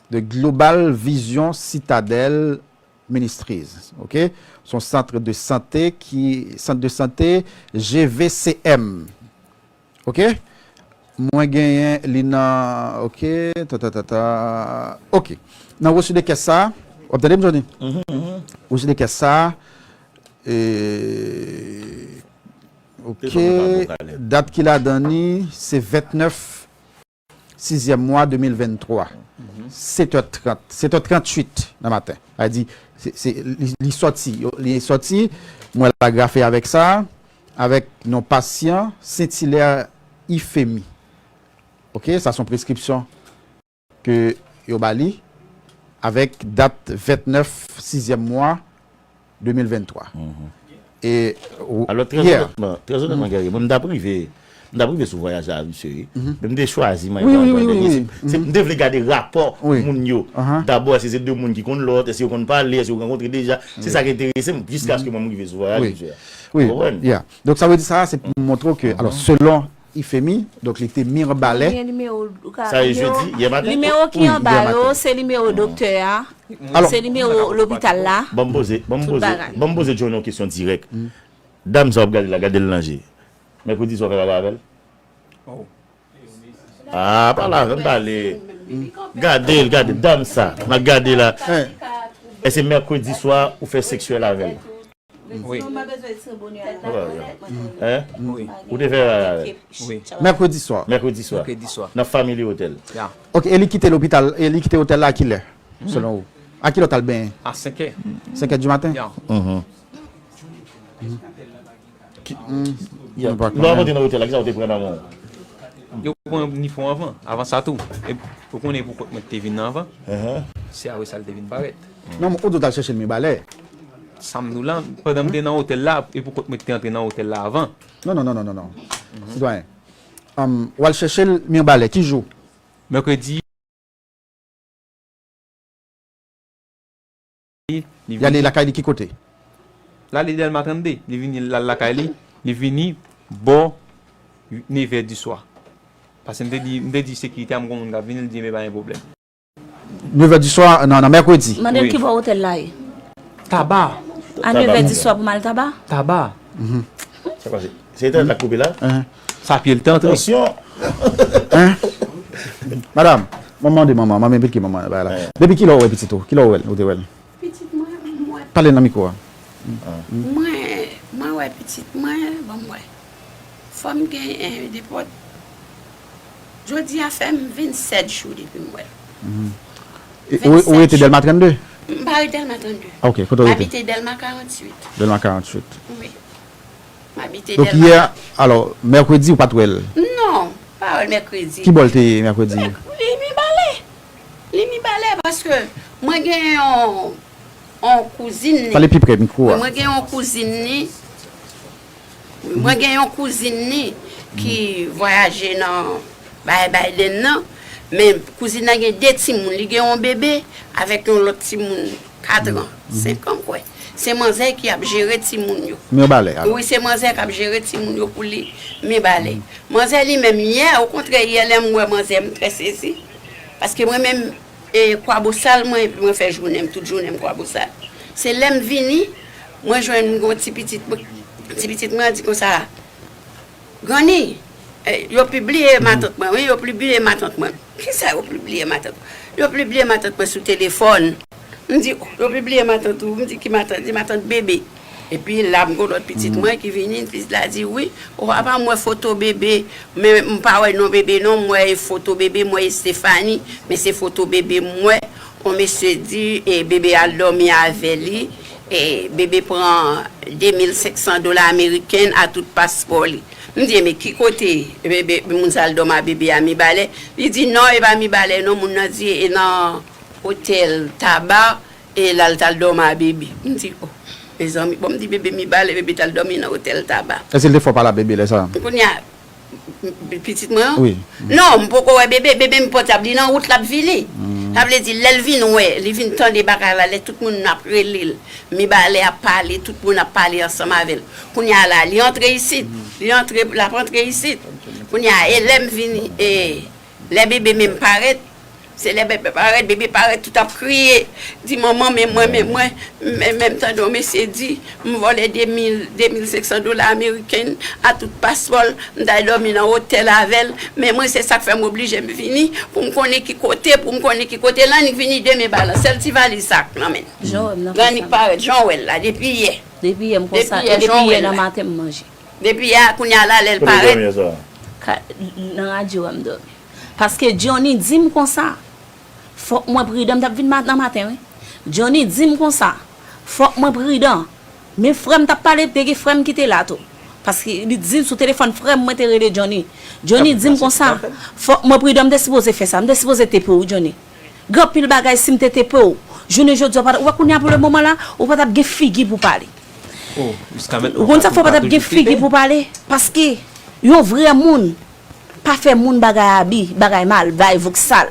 de Global Vision Citadel Ministries. Ok? Se yon sant de sante ki, sant de sante G V C M. Ok? Mwen genyen li nan, ok, ta, ta, ta, ta. Ok. Nan reçu de kès sa, w ap tande m, Johnny? Reçu de kès sa, e, ok, dat ki ladan li, se vennèf sizyèm mwa de mil venntwa. Sèt è trant, sèt è tranntuit nan maten. Sa vle di, se, se, li, li sòti, yo, li sòti, mwen la grafe avèk sa, avèk non pasyan, Saint-Hilaire Ifemi. Ok, sa se yon preskripsyon ke yo ba li, avèk dat vennèf sizyèm mwa de mil venntwa. E, ou, alò, trè onètman, trè onètman, Guerrier, mwen, m t ap rive, m t ap rive sou vwayaj la, misye, wi. Men m te chwazi, mwen, wi, wi, wi, wi, wi. Se, m te vle gade rapò moun yo. Dabò, èske se de moun ki konn lòt, èske yo konn pale, èske yo rankontre deja. Se sa ki enterese m, jiskaske mwen m rive sou vwayaj misye a. Wi, wi, yeah. Donk, sa vle di sa, se pou montre w ke, alò, selon Ifemi, donk li te Mirbalè. Gen nimewo, ou ka, sa e jedi, yè maten? Nimewo ki anba yo, se nimewo doktè a, se nimewo lopital la. Ban m poze, ban m poze, ban m poze Johnny yon kesyon dirèk. Dam sa w ap gade la, gade l nan je. Mèkredi swa w fè bagay avè l? Ah, pale avè m, pale. Gade l, gade dam sa. M ap gade la. Èske mèkredi swa ou fè seksyèl avè l? Wi. Hein? Wi. Ou te fè bagay avè l? Wi. Mèkredi swa. Mèkredi swa. Mèkredi swa. Nan Family Hotel. Ya. Ok, e li kite lopital, e li kite otèl la a kilè, selon ou? A kilè w t al benyen? A senk è. Senk è di maten? Ya. Ki, lè w ap antre nan otèl la, kisa w te pran nan men w? Yo pran nifon anvan, avan sa tou. E ou konnen pou kont mwen ki te vin nan anvan. Se apre sa l te vin parèt. Non, men ou di w t al chèche l Mibalè. Sa m di w la, pandan m te nan otèl la, e pou kont mwen ki te antre nan otèl la avan. Non, non, non, non, non, non. Sitwayen. Anm, w al chèche l Mibalè, ki jou? Mèkredi. Li ale lakay li ki kote? L ale Dèlma trannde. Li vini, l al lakay li. Li vini bò nevè di swa. Paske m te di, m te di sekirite a, m gon moun k ap vini, li di, "Men pa gen pwoblèm." Nevè di swa nan, nan mèkredi. Mande l ki bò otèl la ye. Taba. A nevè di swa pou m al Taba? Taba. Sa pase. Se etènèl la k koupe la? Sa pye l te antre. Tansyon. Hein? Madanm, mwen mande manman, manman, men ki manman bay la. Depi kilè w wè pitit ou? Kilè w wè l? Ou te wè l? Pitit mwen, mwen. Pale nan mikwo a. Mwen, mwen wè pitit mwen, bon, mwen. Fò m gen, eh, depòt. Jodi a fè m vennsèt jou depi m wè l. E, ou, ou rete Dèlma trannde? M pa rete Dèlma trannde. Ah, ok, kote w rete? M abite Dèlma karanntuit. Dèlma karanntuit. Wi. M abite Dèlma. Donk, yè, alò, mèkredi, ou pa t wè l? Non, m pa wè l mèkredi. Ki bò l te ye mèkredi? Li Mibalè. Li Mibalè, paske mwen gen yon yon kouzin li. Pale pi pre mikwo a. Mwen gen yon kouzin li. Mwen gen yon kouzin li. ki vwayaje nan bay Biden nan, men kouzin nan gen de timoun, li gen yon bebe avèk yon lòt timoun kat an, senk an m kwè. Se manzè ki ap jere timoun yo. Mibalè, alò. Wi, se manzè k ap jere timoun yo pou li, Mibalè. Manzè li menm yè, okontrè, yè lè m wè manzè, m trè sezi. Paske mwen menm, e, Kwabosal, mwen, mwen fè jounen m, tout jounen m Kwabosal. Se lè m vini, mwen jwenn yon ti pitit, ti pitit mwen di konsa, Granny, eh, yo pibliye matant mwen, wi, yo pibliye matant mwen. Kisa yo pibliye matant mwen? Yo pibliye matant mwen sou telefòn. M di, "Oh, yo pibliye matant ou?" M di, "Ki matant?" Di, "Matant bebe." Epi la, m gen lòt pitit mwen ki vini, pitit la di, "Wi, oh, apa m wè foto bebe, men m pa wè non bebe non, m wè foto bebe, m wè Estefani, men se foto bebe m wè." On mesye di, e, bebe al dòmi avè li, e, bebe pran de mil senk san dola ameriken a tout paspò li. M di, "Men ki kote bebe, moun sa al dòmi a bebe a Mibalè?" Li di, "Non, e pa Mibalè, non, moun nan di, e nan otèl Taba, e l al t al dòmi a bebe." M di, "Oh, mezanmi, bon," m di, "bebe Mibalè, bebe t al dòmi nan otèl Taba." Èske l te fè w pale a bebe lè sa a? Kounye a, pitit mwen an? Wi. Non, m poko wè bebe. Bebe m pòtab li nan wout l ap vini. Sa vle di, lè l vin wè, li vin tande bagay la, lè tout moun ap rele l, Mibalè ap pale, tout moun ap pale ansanm avè l. Kounye a la, li antre isit. Li antre, l ap antre isit. Kounye a, e lè m vini, e lè bebe menm parèt, se lè bebe parèt, bebe parèt, tout ap kriye. Di, "Manman, men mwen, men mwen." Men, men m tande yon mesye di, "M vòlè de mil, de mil senk san dola ameriken a tout paspò l, m t al dòmi nan otèl avè l, men mwen se sa k fè m oblije m vini pou m konnen ki kote, pou m konnen ki kote." L annik vini demen ba l, sèl ti valiz sa k nan men l. Jan w wè m nan fè sa. L annik parèt, jan w wè l la, depi yè. Depi yè m konsa, depi yè, e depi yè nan maten m manje. Depi yè a, kounye a la, lè l parèt. Ka, nan radyo a m dòmi. Paske Johnny di m konsa, fòk mwen pridan, m t ap vin ma-, nan maten, wi. Johnny di m konsa, fòk mwen pridan. Men frè m t ap pale, te gen frè m ki te la tou. Paske li di m sou telefòn, frè m, mwen te rele Johnny. Johnny di m konsa, fòk mwen pridan, m te sipoze fè sa, m te sipoze tepe w, Johnny. Gen anpil bagay, si m te tepe w, jounen jodi a, w pa t, ou wè kounye a pou le moman la, ou pa t ap gen figi pou pale. Ou konn sa fè w pa t ap gen figi pou pale? Paske yon vrè moun pa fè moun bagay abi, bagay mal, bay voksal.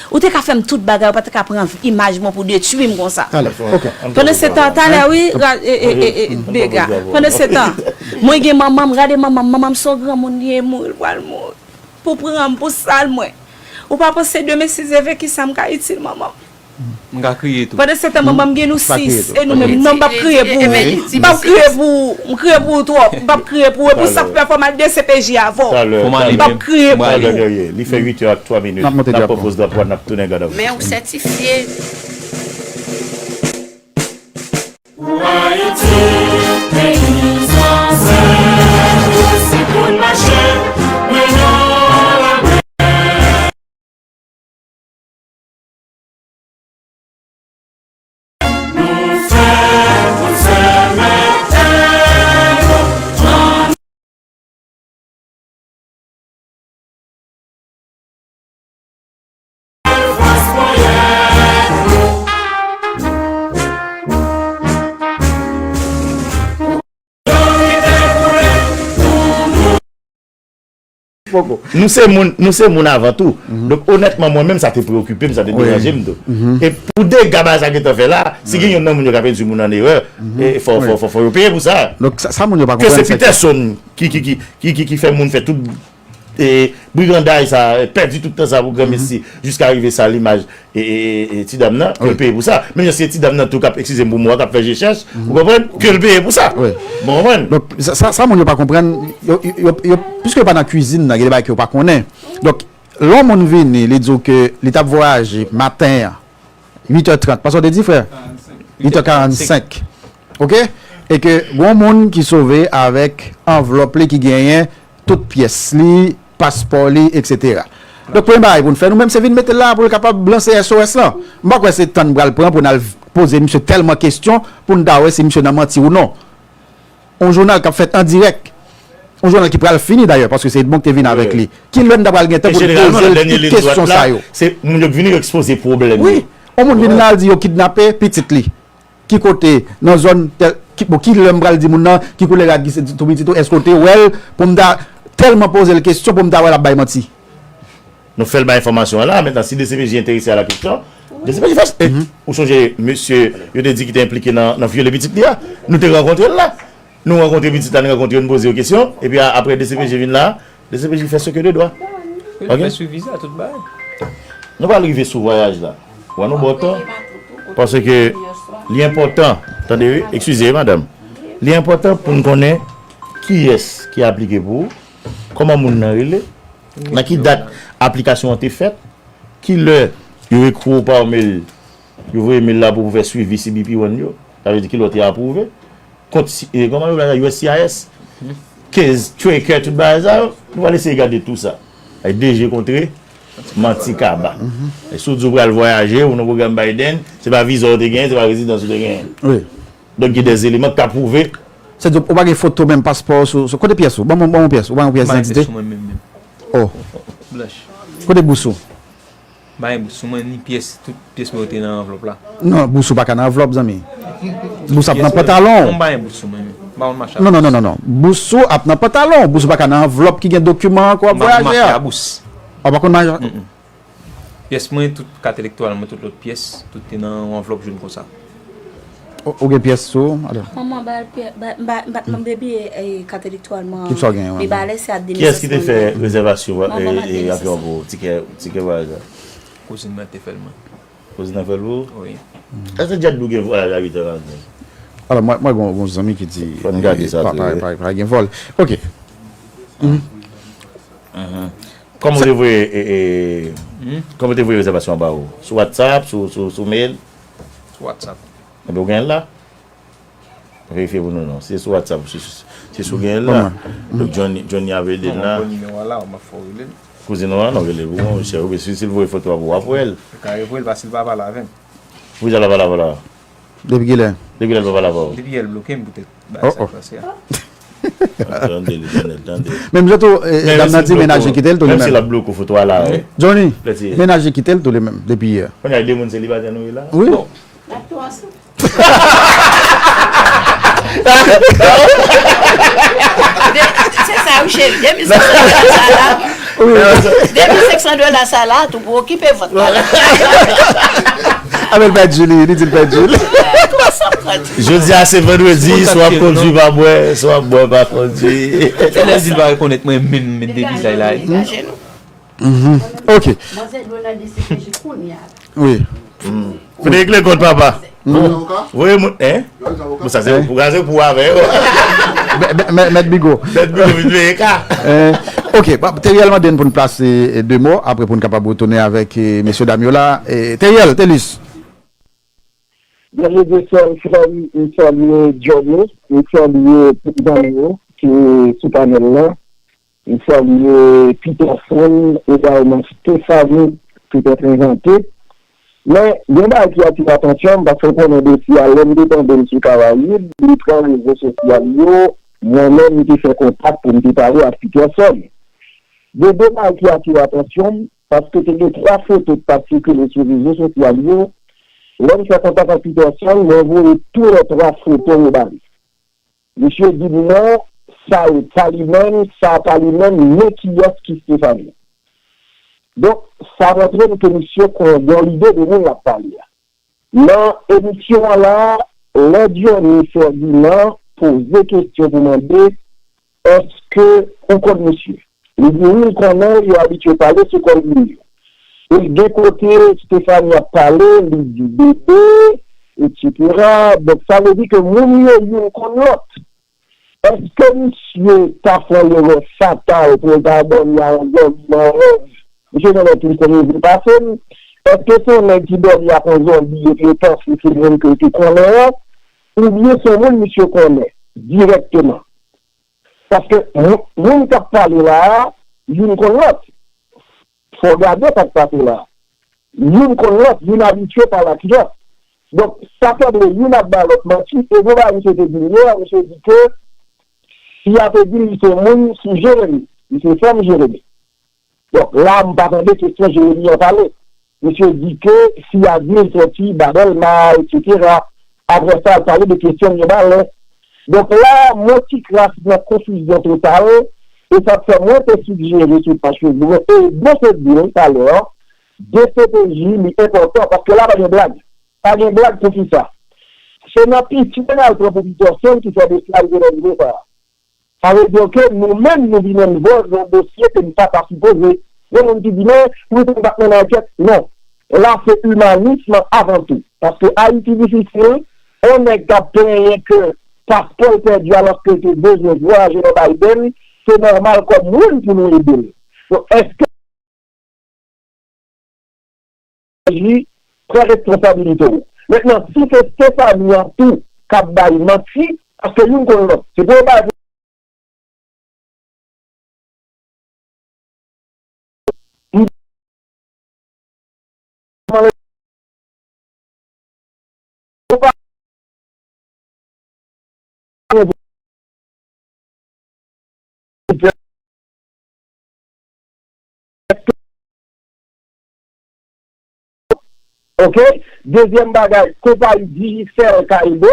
Ou te ka fè m tout bagay, ou pa te ka pran imaj mwen pou detwi m konsa. Pandan se tan, talè, wi, e, e, e, dega. Pandan se tan, mwen gen manman m, gade manman m, manman m se yon granmoun li ye, mouri, l pral mouri. Pou pran m, pou sal mwen. Ou pa panse demen si Dye vle kisa m ka itil manman m? M ka kriye tou. Pandan se tan, manman m gen nou sis, e nou menm, non, m p ap kriye pou ou. M p ap kriye pou ou, m kriye pou ou twòp. M p ap kriye pou ou, e pou sa k fè fò m al D C P J avè w. M p ap kriye pou ou. Li fè uit è ak twa minit. N ap pran poz dwa pwa, n ap tounen gade. Men ou sètifye. Pou Ayiti, peyi zanzèt, se pou n mache, mennen lapè. Nou fè pou n sèmante, Nou se moun, nou se moun avan tou. Donk, onètman, mwen menm, sa te preokipe m, sa te deranje m tou. E pou dega bagay sa gentan fè la, si gen youn nan moun yo k ap endwi moun an erè, e fò, fò, fò, fò yo peye pou sa. Donk, sa, sa moun yo pa konprann, se ke Peterson ki, ki, ki, ki, ki, ki fè moun fè tout, e, briganday sa, e, pèdi tout tan sa pou granmesi, jiska rive sa limaj, e, e, e, e, ti dam nan, ke l peye pou sa. Menm jan se ti dam nan tou k ap, eskize m pou mo a, k ap fè je chèch, ou konprann, ke l peye pou sa. Ou konprann? Donk, sa, sa, sa moun yo pa konprann, yo, yo, yo, yo, piske yo pa nan kwizin nan, gen de bagay ke yo pa konnen. Donk, lè yon moun vini, li di w ke li t ap vwayaje maten an, uit è trant, paske w te di, frè? Uit è karannsenk. Oke? E ke gon moun ki sove avèk anvlòp li ki genyen tout pyès li, paspò li, etsetera. Donk, premye bagay pou n fè, nou menm, se vin mete l la pou l kapab lanse S O S lan. M pa kwè se tan n pral pran pou n al poze misye tèlman kesyon pou n ta wè si misye nan manti ou non. On jounal k ap fèt an dirèk. On jounal ki pral fini, dayè, paske se Edmond ki te vin avèk li. Ki lè n ta pral gen tan pou n poze l tout kesyon sa yo? Se moun yo k vini, yo ekspoze pwoblèm yo. Wi. On moun vin la, l di yo kidnape pitit li. Ki kote? Nan zòn tèl, ki, bon, ki lè m pral di moun nan, ki koulè rad ki se tou pitit ou, èske w te wè l pou m ta, tèlman poze l kesyon pou m ta wè l ap bay manti. Nou fè l bay enfòmasyon an la. Mentnan, si D C P J enterese a la kesyon, D C P J fè. E, ou sonje mesye yo te di ki te enplike nan, nan vyole pitit li a? Nou te rankontre l la. Nou rankontre pitit la, nou rankontre yo, nou poze yo kesyon. Epi a- apre D C P J vin la, D C P J fè ce que de droit. Wi, l Ok? fè swivi sa, tout bagay. Nou pral rive sou vwayaj la. Wè nou bon tan. Paske li enpòtan. Tande, wi, eskize, madanm. Li enpòtan pou n konnen kiyès ki aplike pou ou, kòman moun nan rele, nan ki dat aplikasyon an te fèt, ki lè yo ekri w pa mail, yo voye mail la pou ou fè swivi C B P One yo. Sa vle di ki lè w te apwouve. Kont si- e, kòman yo rele sa? U S C I S. Case tracker, tout bagay sa yo. Nou pral eseye gade tou sa. Ay D G kontre manti kaba. E si w di w pral vwayaje, ou nan pwogram Biden, se pa viza w te genyen, se pa rezidans ou te genyen. Wi. Donk, gen de eleman k ka pwouve. Sa di, ou pa gen foto menm, paspò sou, sou, kote pyès ou? Ban mwen, ban mwen pyès. Ou pa gen pyès M pa gen idantite? Pyès sou mwen menm, menm. Oh. Blanch. Kote bous ou? M pa gen bous sou mwen, ni pyès, tout pyès mwen yo te nan anvlòp la. Non, bous ou pa ka nan anvlòp, zanmi. Bous ap nan pantalon. M pa gen bous sou mwen menm. M pa konn mache a Non, non, non, bous. non, non. Bous ou ap nan pantalon. Bous ou pa ka nan anvlòp ki gen dokiman ke w ap M pa konn vwayaje mache a. a bous. Ou pa konn mache Mm-mm. Pyès mwen, tout kat elektoral mwen, tout lòt pyès, tout te nan yon anvlòp jòn konsa. Ou, ou gen pyès sou ou? Atò. Manman ba l pyè, ba, ba, ba, m depi e, e, kat elektoral mwen. Ki sa w gen, Li manman? ba lè se a Kiyès ki te fè demisyon mwen. rezèvasyon Manman e, ba e demisyon. avyon pou tikè, tikè vwayaj la? Kouzin mwen te fè l mwen. Kouzin nan fè l pou ou? Wi. Èske Djadlou gen vwayaj a uit è maten? Alò, mwen, mwen gen yon zanmi ki di Fò n gade e, sa pa, tou, pa, wi. pa, pa gen vòl. Ok. Mhm. Kòman ou te voye e, e, Hmm? kòman ou te voye rezèvasyon an ba ou? Sou WhatsApp, sou, sou, sou mail? Sou WhatsApp. Ebyen, ou gen l la? Verifye pou nou non. Se sou WhatsApp, se, se, se sou gen l la. Donk, Johnny, Johnny ap ede n la. Mwen pran nimewo a la, m ap fè w rele l. Kouzin ou an, non, rele l pou mwen, monchè. Ou si, si l voye foto a pou w, w ap wè l. Li ka revoye l, paske l pa pale avè m. Poukisa l pa pale avè w la? Depi kilè? Depi kilè l pa pale avè w? Depi yè l bloke m poutèt bagay sa k pase a. Tande li, tande l, tande l. Menm jan tou, eh, dam nan di menaj li kite l tou li menm. Menm si l ap bloke w foto a la, wi. Johnny, menaj li kite l tou li menm, depi yè. Kounye a, de moun selibatè nou ye la? Wi. Bon. N ap tou ansanm. De, se sa wi cheri, de mil senk san dola sa la. Wi. De mil senk san dola sa la, tou pou okipe vant la. Amen, pèdi li, li di l pèdi li. Tou ansanm grandi. Jodi a se vandredi, si w ap kondwi pa bwè, si w ap bwè pa kondwi. Se lè l di l pa rekonèt mwen menm, menm de vizaj la. Degaje nou. Mhm. Ok. Manzè dwe nan D C P J kounye a la. Wi. Fouti regle kont papa. Voye moun, hein? Bon, sa se pou, sa se pou avè yo. Mè-, mè-, mè-, Mèt Bigo. Mèt Bigo vin veye ka. Eh, ok, bon, Teriel mande n pou n plase, eh, de mo, apre pou n kapab retounen avèk, eh, mesye dam yo la. Eh, Teriel, Telis. Mwen vle di sèl frè m, m salye Johnny, m salye tout zanmi yo ki sou panèl la. M salye Peterson, egalman Stéphanie, Petèt Envante. Men, gen bagay ki atire atansyon m, paske w konnen dosye a, lè m te tande l sou Karayib, li pran rezo sosyal yo, mwen menm, m te fè kontak pou m te pale ak Peterson. Gen de bagay ki atire atansyon m, paske te gen twa foto k t ap sikile sou rezo sosyal yo. Lè m fè kontak ak Peterson, mwen voye toulètwa foto yo ba li. Misye di m non, sa yo pa li menm, sa pa li menm, men kiyès ki Stéphanie. Donk, sa montre m ke misye konnen gen yon lide de moun l ap pale a. Nan emisyon an la, lè Johnny Ferdinand poze kesyon pou mande, èske ou konn misye? Li di wi, l konnen, yo abitye pale sou kòl moun yo. E gen kote Stéphanie ap pale, li di bebe, etsetera. Donk, sa vle di ke moun yo youn konn lòt. Èske misye ta fè yon erè fatal pou l ta dòmi a yon zanmi nan rèv? Misye konnen tout sa rive pase m. Èske se yon nèg ki dòmi ak yon zonbi epi yo panse se moun ke l te konnen an? Oubyen se yon moun misye konnen dirèkteman? Paske moun, moun k ap pale la a, youn konn lòt. Fò w gade sa k pase la a. Youn konn lòt, youn abitye pale ak lòt. Donk, sa sanble youn ap bay lòt manti, e gon bagay misye te di m yè, misye di ke fi a te di l li se moun sou Jeremi, li se fanm Jeremi. Donk, la a, m pa tande kesyon Jeremi an pale. Misye di ke fi a di l soti ba Dèlma, etsetera. Apre sa, l pale de kesyon Myon Balen. Donk, la a, m yon ti kras nan konfizyon total, E sa k fè mwen te sigjere sou paj Facebook mwen, e bon se di l talè, D C P J li enpòtan, paske la pa gen blag. Pa gen blag pou kisa? Se nan pitye n al pran pou Peterson ki fè dosye a rive nan nivo sa a. Sa vle di ke nou menm nou vin envolve nan yon dosye ke n pa ta sipoze. Gen moun ki di, men, Wilson pa t mennen ankèt. Non. La, se imanism avan tou. Paske Ayiti difisil, yon nèg k ap plenyen ke paspò l pèdi alòske l te bezwen vwayaje nan Biden, se nòmal kòm moun pou nou ede l. Donk, èske aji, pran responsabilite w. Mentnan, si se Stephanie an tou k ap bay manti, paske youn konn lòt. Se pou yo bay Ok? Dezyèm bagay, konpayi Digicel ka ede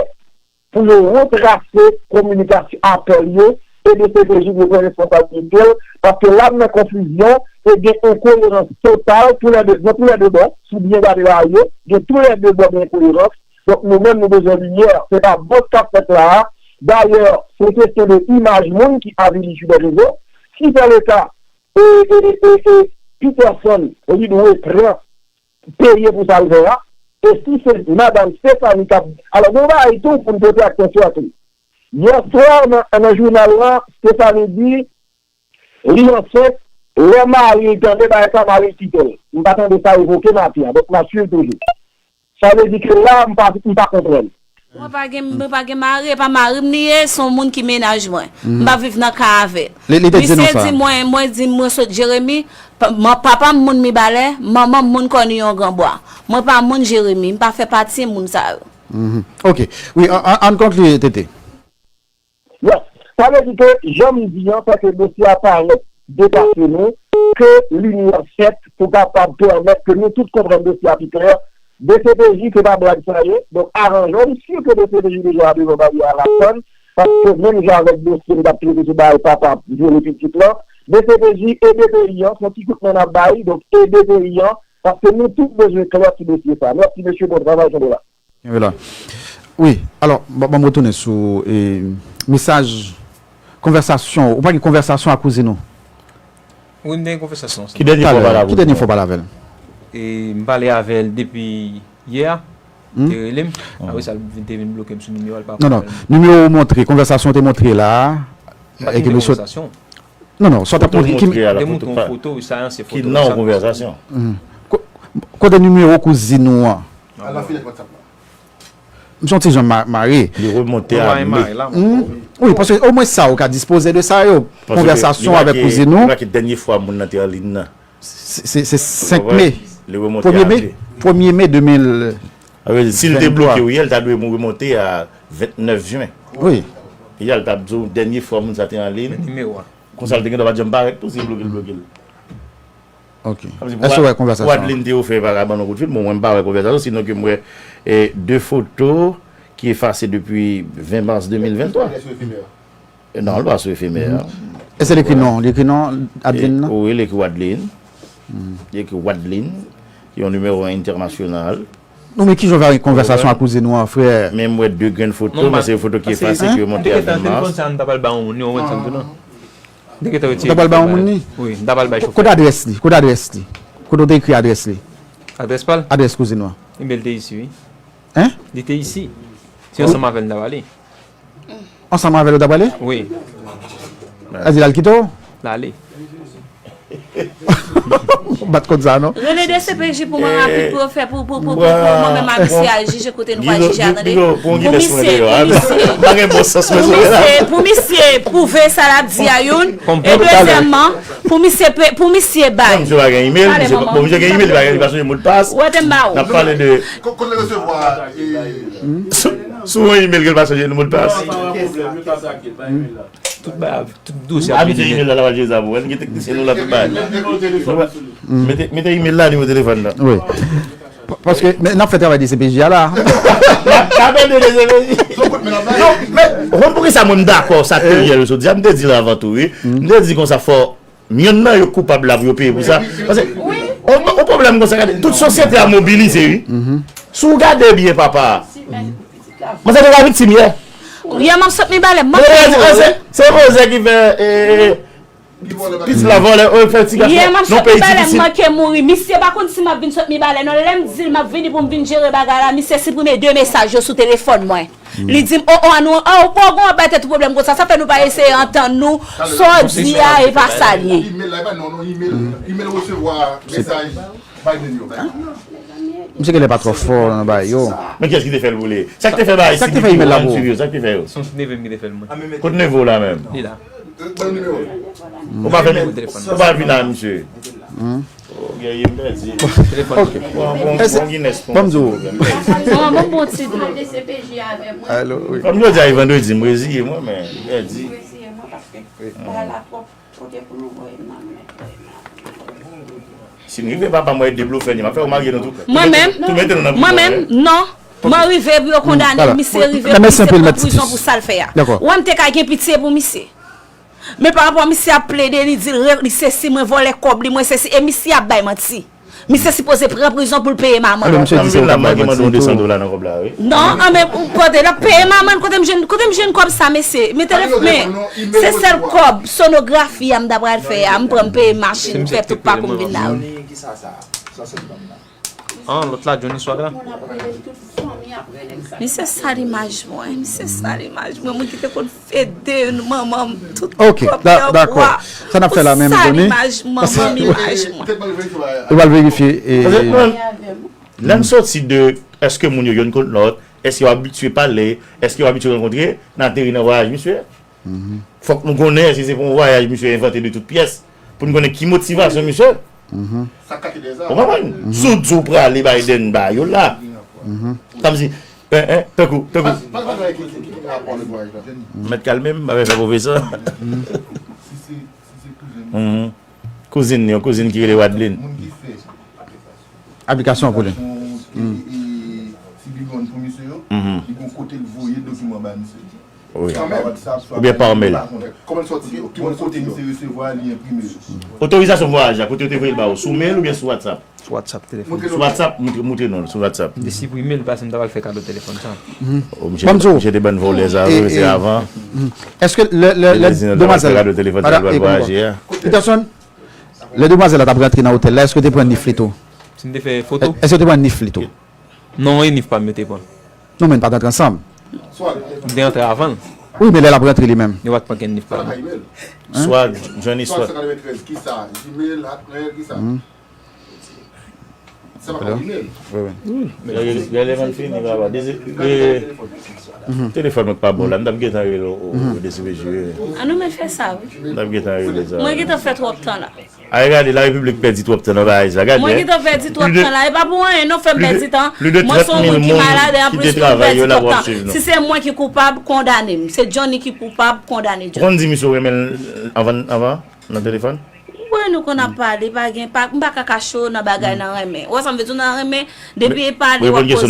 pou yo retrase kominikasyon apèl yo e D C P J dwe pran responsablite l, paske la n nan konfizyon e gen enkoyerans total tou lè de, nan tou lè de bò, si w byen gade la yo, gen tou lè de bò gen enkoyerans. Donk nou menm nou bezwen limyè, se pa bòz k ap fèt la a. Dayè, se yon kesyon de imaj moun ki avili sou lè rezo. Si se le ka, e, e, e, e, Peterson, li dwe pran peye pou sa l fè a. E si se madanm Stephanie k ap, alò, gen yon bagay tou pou n pote atansyon a tou. Yè swa, nan, nan jounal lan, Stephanie di li ansent, lè mari l tande bagay sa, mari l kite l. M pa tande sa evoke maten an, donk m ap swiv toujou. Sa vle di ke la, m pa, m pa konprann. Mwen pa gen, mwen pa gen mari, e pa mari m li ye, se yon moun ki mennaj mwen. M pa viv nan kay avè l. Li, li te di nou sa. Misye di mwen, mwen di mwen sot Jeremi, pa, man, papa m moun Mibalè, manman m moun Kòniyon Granbwa. Mwen pa moun Jeremi, m pa fè pati moun sa yo. Mhm. Ok. Wi, an, an, ann konkli, Tete. Yes. Sa vle di ke, jan m di an, fò ke dosye a parèt depase nou, ke limyè fèt pou kapab pèmèt ke nou tout konprann dosye a pi klè. D C P J, se pa blag sa ye. Donk, aranje w, m si ke D C P J deja devan baryè a l ap tann, paske menm jan avèk dosye m t ap trete sou bagay papa vyole pitit lan, D C P J ede peyi an, se yon ti kout men n ap bay, donk ede peyi an, paske nou tout bezwen klè sou dosye sa. Mèsi, mesye, bon travay, kenbe la. Kenbe la. Wi, alò, ban, ban m retounen sou, e, mesaj, konvèsasyon, ou pa gen konvèsasyon ak kouzin ou? Wi, m te gen konvèsasyon ansanm. Ki dènye fwa w pale avè l? Ki dènye fwa w pale avè l? E, m pale avè l depi yè a, li te rele m. Apre sa, li te vin bloke m sou nimewo a, li pa konn. Non, non, nimewo ou montre, konvèsasyon ou te montre la a, e ke mesye. Pa te gen konvèsasyon. Non, non, sa w t ap montre, ki. Te montre yon foto, sa a se foto WhatsApp. Ki nan yon konvèsasyon. Ko-, kote nimewo kouzin ou an? Al nan finèt WhatsApp la. M se yon ti jan ma-, mare. Li remonte a me. Wi, paske omwen sa, ou ka dispoze de sa yo. Konvèsasyon avèk kouzin ou. Li pa ke dènye fwa moun nan te an liy nan. Se, se, se senk me. Premye me, premye me de mil vennntwa. Si l te bloke w yè, l ta dwe remonte a vennèf jen. Wi. Yè, l t ap di w dènye fwa moun sa te an liy. Konsa l te gendwa pa t janm parèt tou, si l bloke l, bloke l. Ok. Èske w wè konvèsasyon an? Wadlin te ofè pa ka ban nou kout fil, bon, mwen m pa wè konvèsasyon, sinon ke m wè, e, de foto ki efase depi ven mas de mil venntwa. Non, l pa sou efemè a. Èske l ekri non, l ekri non Adlin nan? Wi, l ekri Wadlin. L ekri Wadlin, ki yon nimewo entènasyonal. Non, men kijan w fè konvèsasyon ak kouzin ou an, frè? Men m wè de grenn foto, men se foto ki efase, ki remonte a ven mas. Telefòn sa, nou ta pral ba yon moun, yon WhatsApp tou, non? Ou ta pral ba yon moun li? Wi, m ta pral bay chofè. Kote adrès li? Kote adrès li? Kote w te ekri adrès li? Adrès pa l? Adrès kouzin ou an. Ebyen, li te isi, wi. Hein? Li te isi. Se ansanm avè l n ta pale. Ansanm avè l ou t ap pale? Wi. Sa di l al kite w? L ale. M pa t konn sa non. Rele D C P J pou mwen rapid pou yo fè pou, pou, pou, pou, pou mwen menm a misye al jije kote nou pral jije a, tande. Pou misye, pou misye, pou misye, pou misye pwouve sa l ap di a youn. E dezyèmman, pou misye pe-, pou misye bay. Misye pa gen email, misye pa, bon, misye gen email, li pa gen, li pa sonje modpas. Ou wè te m ba ou. N ap pale de. Ko-, kote l resevwa, e, sou, sou yon email ke l pa sonje modpas. Tout bagay, tout dosye ap vini. Email la, l ap al jere sa pou ou. Gen teknisyen nou la, tout bagay. Mete, mete email la, nimewo telefòn nan. Wi. Pa- Paske men n ap fè travay D C P J a la. N ap tande D C P J. Non, men, ou konn poukisa mwen m dakò sa Teriel sot di a? M te di l avan tou, wi. M te di konsa fò, youn nan yo k koupab la pou yo peye pou sa. Paske, on, on pwoblèm konsa, gade, tout sosyete a mobilize, wi. Si w gade byen, papa. Manzè te ka viktim yè. Yè m ap sot Mibalè, m manke mouri. Se, se manzè ki fè, eh, pitit la vòlè, oh, fè ti gason. Yè m ap sot Mibalè, m manke mouri. Misye pa konn si m ap vin sot Mibalè, non. Lè m di l m ap vini pou m vin jere bagay la, misye siprime de mesaj yo sou telefòn mwen. Li di m, oh, oh, nou, oh, bon, bon, bay tèt ou pwoblèm konsa, sa fè nou pa eseye antann nou, sa w di a, e pa sa l ye. Email la, e pa non, non, email, email resevwa mesaj Biden yo, bay. Misye genlè pa twò fò nan bagay yo. Men kiyès ki te fè l boule? Sa k te fè bagay? Sa k te fè email la pou ou? Sa k te fè yo? Se yon ti neve m ki te fè l mwen. Kot neve w la menm? Li la. Ou pa fè, ou pa vin a misye. Oh, Guerrier, m pèdi. Telefòn. Ok. Bon, bon, bon, Guinness, bon, bon, bon, bon ti dlo. Alo, wi. Kòm yo di a, e vandredi, m reziye mwen, men m pèdi. Si n rive, papa, mwen, deblofè ni, m ap fè w marye nou tou. Mwen menm, tou mete nou nan prizon, mwen menm, non. Mwen rive pou yo kondane m, misye rive pou misye pran prizon pou sa l fè a. Ou wè m te ka gen pitye pou misye. Men pa rapò misye ap plede, li di l re- li sesi, mwen vòlè kòb li, mwen sesi, e misye ap bay manti. Misye sipoze pran prizon pou l peye mamann. Misye di se ou k ap bay manti tou. Non, an men kote l ap peye mamann, kote m jwenn, kote m jwenn kòb sa, mesye? Men telefòn, men se sèl kòb sonografi a m ta pral fè a, m pran m peye machin, m fè tout pakou m vin la. An, lòt la, Johnny Swag la. Misye sal imaj mwen, misye sal imaj mwen, moun ki te konn fede manman m tout kòb nan bwa. Sa n ap fè la menm, Johnny? Ou sal imaj manman m, imaj mwen. Ou pral verifye. Lè n soti de èske moun yo youn kont lòt, èske yo abitye pale, èske yo abitye rankontre, n ateri nan vwayaj misye. Fòk nou konnen si se pou yon vwayaj misye envante de tout pyès, pou n konnen ki motivasyon misye. Ou konprann? Si w di w prale Biden ba yo la. Kòmsi, tankou, tankou. Mèt kalme m, m ap fè pwofesè. Kouzin li, yon kouzin ki rele Wadlin. Aplikasyon pou li. Li gon kote l voye dokiman ba misye. Wi. Oubyen pa email. Kòman l sòti yo? Ki moun kote misye resevwa li enprime yo? Otorizasyon vwayaj la, kote yo te voye l ba ou? Sou mail oubyen sou WhatsApp? Sou WhatsApp, telefòn. Sou WhatsApp, moutre, moutre non, sou WhatsApp. M te siprime l paske m ta pral fè kado telefòn sa. Bon, m di w, misye te ban vòlè sa, vre, se avan. Èske lè, lè, lè demwazèl la, Peterson, lè demwazèl la t ap rantre nan otèl la, èske w te pran nif li tou? Si m te fè foto? Èske w te pran nif li tou? Non, e nif pa m yo te pran. Non, men n pa t antre ansanm. M te antre avan l. Wi, men lè l ap rantre li menm. Yo pa t pran kenn nif pa m. Swag, Johnny Swag. Sa pa email. Wi, wi. Gade, gade, lè m fini, papa. Telefòn mwen pa bon la, m t ap gentan rele w, D C P J. An nou men fè sa, wi. M t ap gentan rele sa. Mwen gentan fè twòp tan la. Ay, gade, la Repiblik pèdi twòp tan nan bagay sa. Gade, mwen gentan pèdi twòp tan la. E pa pou anyen, non, fè m pèdi tan. Mwen se yon moun ki malad, e anplis pou m pèdi twòp tan. Si se mwen ki koupab, kondane m. Se Johnny ki koupab, kondane Johnny. Ou konn di misye w renmen l anvan, anvan, nan telefòn? Wi, nou konn ap pale, pa gen, pa, m pa ka kache w nan bagay nan renmen. Ou wè sa m vle di w nan renmen, depi e pale, w ap poze.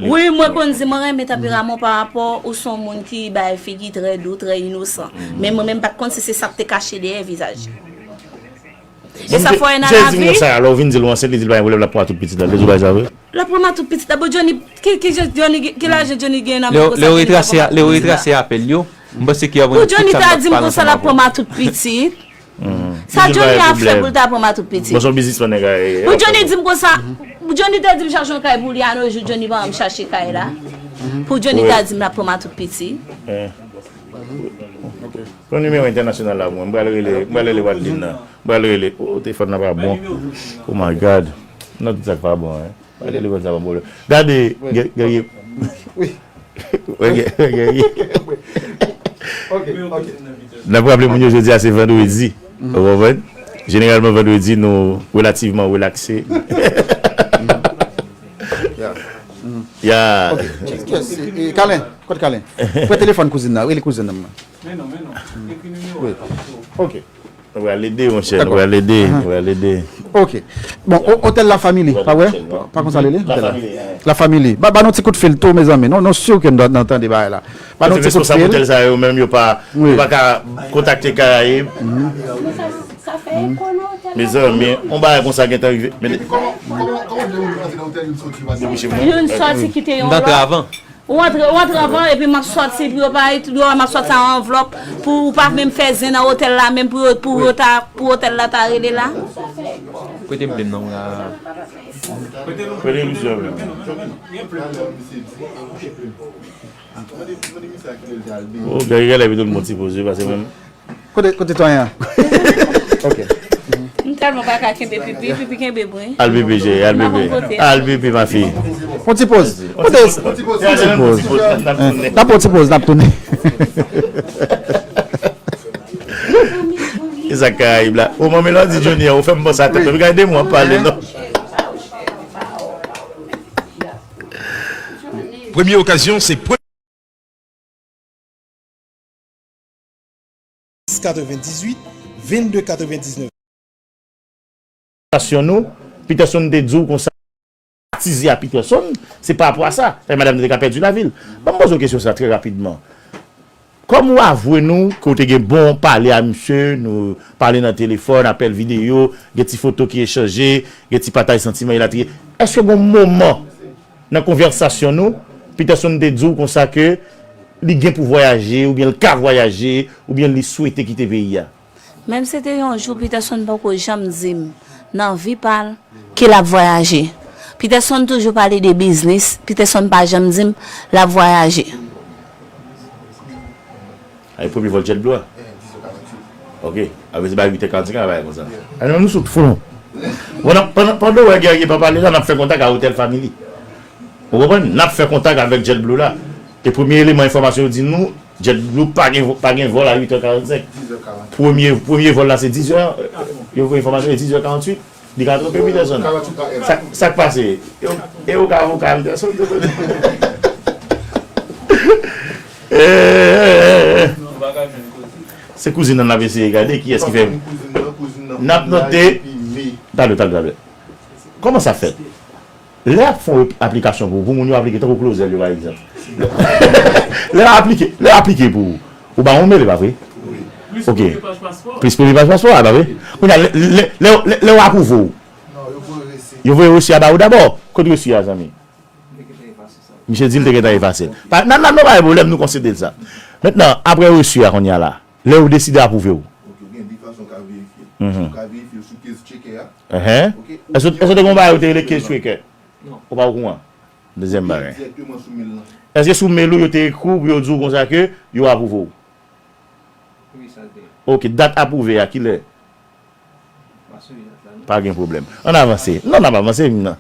Wi, mwen konn di mwen renmen Tanperaman pa rapò ou se yon moun ki bay figi trè dou, trè inosan. Men mwen menm m pa t konn si se sa k te kache dèyè vizaj li. E sa fò en a la vi. Misye di m konsa, alò w vin di l ou ansent, li di l pa gen pwoblèm, l ap pran tout pitit la. L te di w bagay sa vre? L ap pran ma tout pitit la. Bon, Johnny, ki, ki jan Johnny, ki lajan Johnny gen nan men konsa? Lè yo retrase, lè yo retrase apèl yo, m panse ke y ap wè yon tout sa m t ap pale ansanm avè w. Pou Johnny ta di m konsa l ap pran ma tout pitit. Sa Johnny ap fè pou l ta pran ma tout pitit? Bon, se yon biznismann nèg la ye. Pou Johnny di m konsa, pou Johnny ta di m chache yon kay pou li a, nan jou Johnny pa janm chache kay la. Pou Johnny ta di m l ap pran ma tout pitit. Pran nimewo entènasyonal la pou mwen. M pral rele, m pral rele Wadlin nan. M pral rele. Oh, telefòn nan pa bon. Oh my God. Nan tout sa k pa bon, hein. M pral rele konn sa pa bon. Gade, Guerrier. Wi. Guerrier. N ap raple moun yo jodi a se vandredi. Ou konprann? Jeneralman vandredi nou relativman relakse. Ya. Ya. Yes, e, e, Kalen, kote Kalen? Pran telefòn kouzin nan, rele kouzin nan. Men non, men non. Ekri nimewo a. Wi. Ok. Nou pral ede, monchè, nou pral ede, nou pral ede. Ok. Bon, o- otèl La Family, pa vre? Pa konsa li ye? La Family. La Family. Ba, ba nou ti kout fil tou, mezanmi. Nou, nou si ke nou, nou tande bagay la. Ba nou ti kout fil. Responsab otèl sa yo menm, yo pa, yo pa ka kontakte Karayib. Mezanmi, yon bagay konsa gentan rive. Men, youn sòti kite yon lòt. Ou antre, ou antre anvan, epi m ap sòti, pou yo pa, yo wè m ap sòti a yon anvlòp, pou ou pa menm fè zen nan otèl la, menm pou yo, pou yo ta, pou otèl la ta rele la. Kote m te non la. Oh, gade, gade, epi tout moun ti poze, pase menm. Kote, kote twayen an? Ok. M tèlman pa ka kenbe pipi, pipi kenbe m wi. Al bebe, Jay, al bebe. Al bebe, ma fille. Yon ti poz. Kote yon ti poz. N ap pran yon ti poz, n ap tounen. E sa k Karayib la. Ou manmi la di Johnny an, ou fè m panse a tèt mwen. Gade de mwen ap pale non. Premye okazyon, se premye. Katrevendizuit, vennde katrevendiznèf. Stasyon nou, Peterson te di w konsa, atize a Peterson, se pa rapò a sa, fè madanm nan te ka pèdi lavi l. Ban m poze w kesyon sa trè rapidman. Kòm ou avwe nou ke w te gen bon pale a misye, nou pale nan telefòn, apèl videyo, gen ti foto ki echanje, gen ti pataj santiman elatriye, èske gen yon moman nan konvèsasyon nou, Peterson te di w konsa ke li gen pou vwayaje, oubyen l ka vwayaje, oubyen li swete kite peyi a? Menm si te yon jou Peterson poko janm di m nan vi pa l ke l ap vwayaje. Peterson toujou pale de biznis, Peterson pa janm di m l ap vwayaje. A e premye vòl JetBlue a? Ok. Apre se bay uit è karannsenk an bagay konsa. A non, nou sou front. Bon, pandan w wè Guerrier pa pale la, n ap fè kontak a Hotel Family. Ou konprann? N ap fè kontak avèk JetBlue la. E premye eleman enfòmasyon yo di nou, JetBlue pa gen pa gen vòl a uit è karannsenk. Premye premye vòl la se diz è. Yo voye enfòmasyon e diz è karannwit. Li ka twonpe Peterson. Sa k pase? E ou ka avoka Peterson? Se kouzin nan n ap eseye gade kiyès ki fè. N ap note. Talè, talè, talè. Kòman sa fèt? Lè y ap fè yon aplikasyon pou ou, pou moun yo aplike, tankou Claudel yo pa egzanp. Lè yo aplike, lè yo aplike pou ou, ou ba yon mele, pa vre? Ok. Plis premye paj paspò a, pa vre? Kounye a, lè yo apwouve w, yo voye resi a ba ou dabò. Kote resi a, zanmi? Misye di l te gentan efase l. Nan, nan, nan, pa gen pwoblèm, nou konside l sa. Mentnan, apre resi a kounye a la, lè yo deside apwouve w. Ok, gen de fason w ka verifye. Ou ka verifye l sou case checker a. Èske w te gen yon bagay yo te rele case checker? Ou pa okouran? Dezyèm bagay. Èske sou mail ou yo te ekri w pou yo di w konsa ke yo apwouve w? Ok, dat apwouve a kilè? Pa gen pwoblèm. Ann avanse. Non, n ap avanse, non.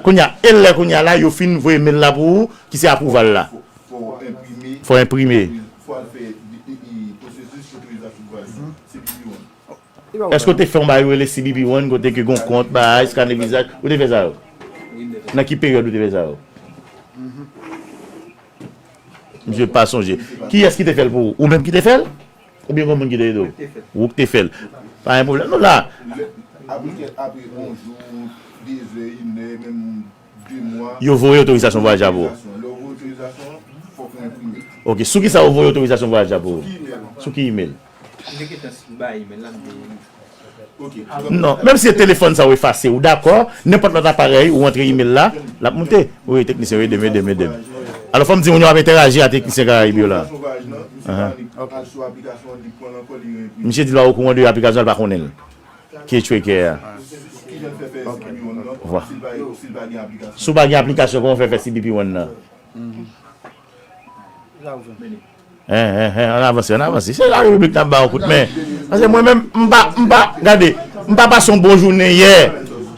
Kounye a, e lè kounye a la, yo fin voye mail la pou ou, ki se apwouval la. Fò w enprime. Fò w enprime. Fò w al fè pwosesis otorizasyon vwayaj. Se pi pi won. Èske w te fè yon bagay yo rele C B P one kote ke gen yon kont, bagay, eskane vizaj? Ou te fè sa yo? Nan ki peryòd ou te fè sa yo? Misye pa sonje. Kiyès ki te fè l pou ou? Ou menm ki te fè l? Oubyen gen yon moun ki te ede w? Ou k te fè l. Pa gen pwoblèm. Nou la. Apre yon jou, de zè, inè, menm de mwa. Yo voye otorizasyon vwayaj la pou ou? Lè yo voye otorizasyon, fòk ou enprime. Ok, sou ki sa yo voye otorizasyon vwayaj la pou ou? Sou ki imèl? Sou ki imèl? M te gentan bay imèl la, m te. Non, menm si se telefòn sa ou efase, ou dakò, nenpòt lòt aparèy, ou antre imèl la, l ap moute. Wi, teknisyen, ede m, ede m, ede m. Alò, fò m di moun yo ap entèraji ak teknisyen Karayib yo la. Misye di l pa okouran de aplikasyon, l pa konnen l. Case checker a. Si w pa gen aplikasyon, kòman w fè fè C B P one nan? Hen, hen, hen, ann avanse, ann avanse. Se la repiblik n ap ba yon kout men. Paske mwen menm, m pa, m pa, gade, m pa pase yon bon jounen yè.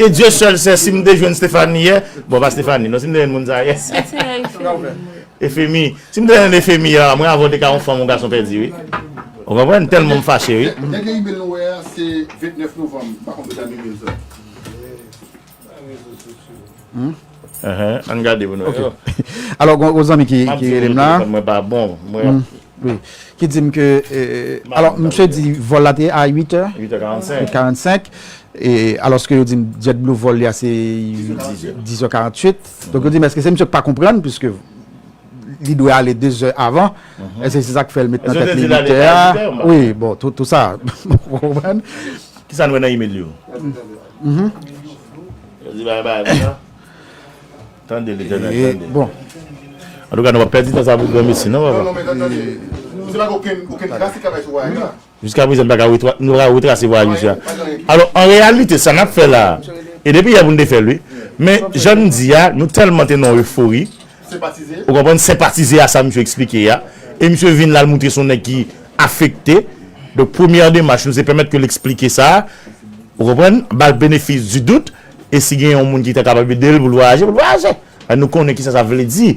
E Dye sèl sè, si m te jwenn Stephanie yè, bon, pa Stephanie, non, si m te jwenn moun sa yè. F M I. Si m te jwenn F M I yè, mwen avè w te ka yon fanm, yon gason pèdi, wi. Ou konprann? Tèlman m fache, wi. Dènye imèl nou wè a, se vennèf novanm. M pa konn si w gade imèl sa. Anhan, ann gade pou nou. Ok. Alò, gon, gon zanmi ki, ki rele m la. Mwen pa bon. Mwen. Wi. Ki di m ke, euh, alò, misye di vòl la te a uit è. Uit è karannsenk. Uit è karannsenk. E, alòske yo di m JetBlue vòl li a se dis è karanntuit. Donk yo di m, èske se misye k pa konprann, piske li dwe ale de zè avan? Èske se sa k fè l met nan tèt li uit è a? Wi, bon, tout, tout sa. Ou konprann? Kisa nou wè nan email yo? Yo di bagay, bagay konsa. Tande, Letènèl, tande. Bon. Antouka, nou p ap pèdi tan sa pou granmesi, non, papa? Non, non, men tande. Misye pa gen okenn, okenn tras li ka bay sou vwayaj la. Jiska prezan, nou pa ka retra-, nou pa ka retrase vwayaj misye a. Alò, an reyalite, sa n ap fè la a, e depi yè pou n te fè l, wi. Men, jan n di a, nou tèlman te nan yon efori, ou konprann, senpatize a sa misye eksplike a. E misye vin la, l montre se yon nèg ki afekte. Donk, premyè demach nou, se pèmèt ke l eksplike sa. Ou konprann? Ba l benefis di dout. E si gen yon moun ki ta kapab ede l pou l vwayaje, pou l vwayaje. Nou konnen kisa sa vle di,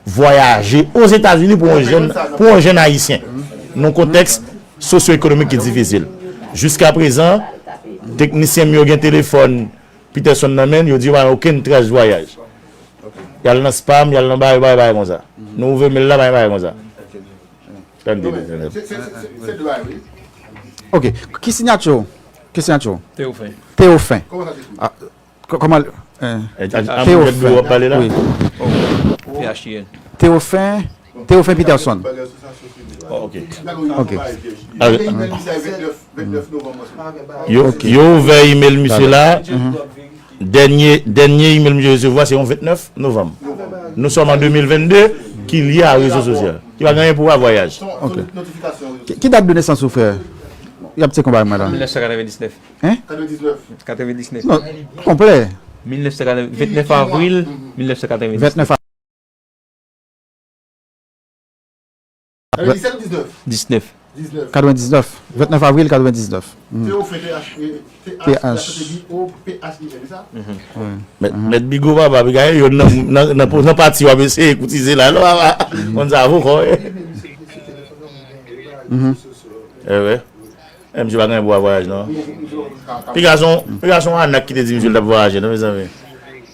vwayaje Ozetazini pou yon jèn, pou yon jèn ayisyen. Nan yon kontèks sosyo-ekonomik ki difisil. Jiska prezan, teknisyen m yo gen telefòn Peterson nan men l, yo di yo pa gen okenn tras vwayaj. Y al nan spam, y al nan bagay, bagay, bagay konsa. Nou ouvè mail la, bagay, bagay konsa. Tande, tande. Ok. Ki siyati w? Ki siyati w? Teofen. Teofen. Kòman sa se ekri? Ah, ko-, kòman, eh, Teofen. Wi. P H I N. Teofen, Teofen Peterson. Oh, ok. Ok. Ah, yo, yo ouvè email misye la. Dènye, dènye email misye resevwa, se yon vennèf novanm. Nou sòm an de mil vennde, ki lye a rezo sosyal. Ki pa gen anyen pou wè a vwayaj. Ok. Ki, ki dat de nesans ou, frè? Y ap tcheke yon bagay, madanm. Mil nèf san katrevendiznèf. Hein? Katrevendiznèf. Non, konplè. Mil nèf san katreven, vennèf avril mil nèf san katrevendiznèf. Vennèf. Katrevendiznèf. Vennèf avril katrevendiznèf. Teofen, T H, T H, T H I O P H I N, se sa? Mèt, Mèt Bigo, papa, Bigo, yo nan, nan, nan, nan pati w ap eseye koutize la, non, papa? Konn sa, avoka, wi. Eh, wi. Eh, misye pa gen pou a vwayaj, non. Piga se yon, piga se yon anak ki te di misye l t ap vwayaje, non, mezanmi.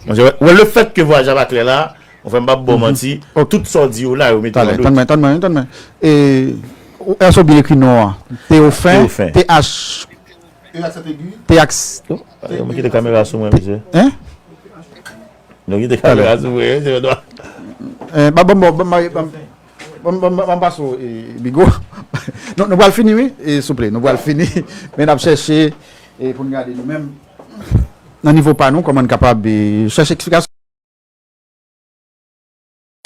Monchè, wè, wè, le fèt ke vwayaj la pa klè la, mon frè, m p ap ba w manti, tout sa w di yo la, yo mete nan dout. Tann mwen, tann mwen, tann mwen. E, ou, èske w byen ekri non an? Teofen, Teofen. T H, T H, Teofen. Yo kite kamera sou mwen, mesye. Hein? Yo kite kamera sou mwen, mesye. Eh, ba, ban m, ban m, ban m, ban m, ban m pase w, eh, Bigo. Nou, nou pral fini, wi, eh, souple, nou pral fini. Men n ap chèche, eh, pou n gade nou menm, nan nivo pa nou, kòman n kapab, eh, chèche eksplikasyon.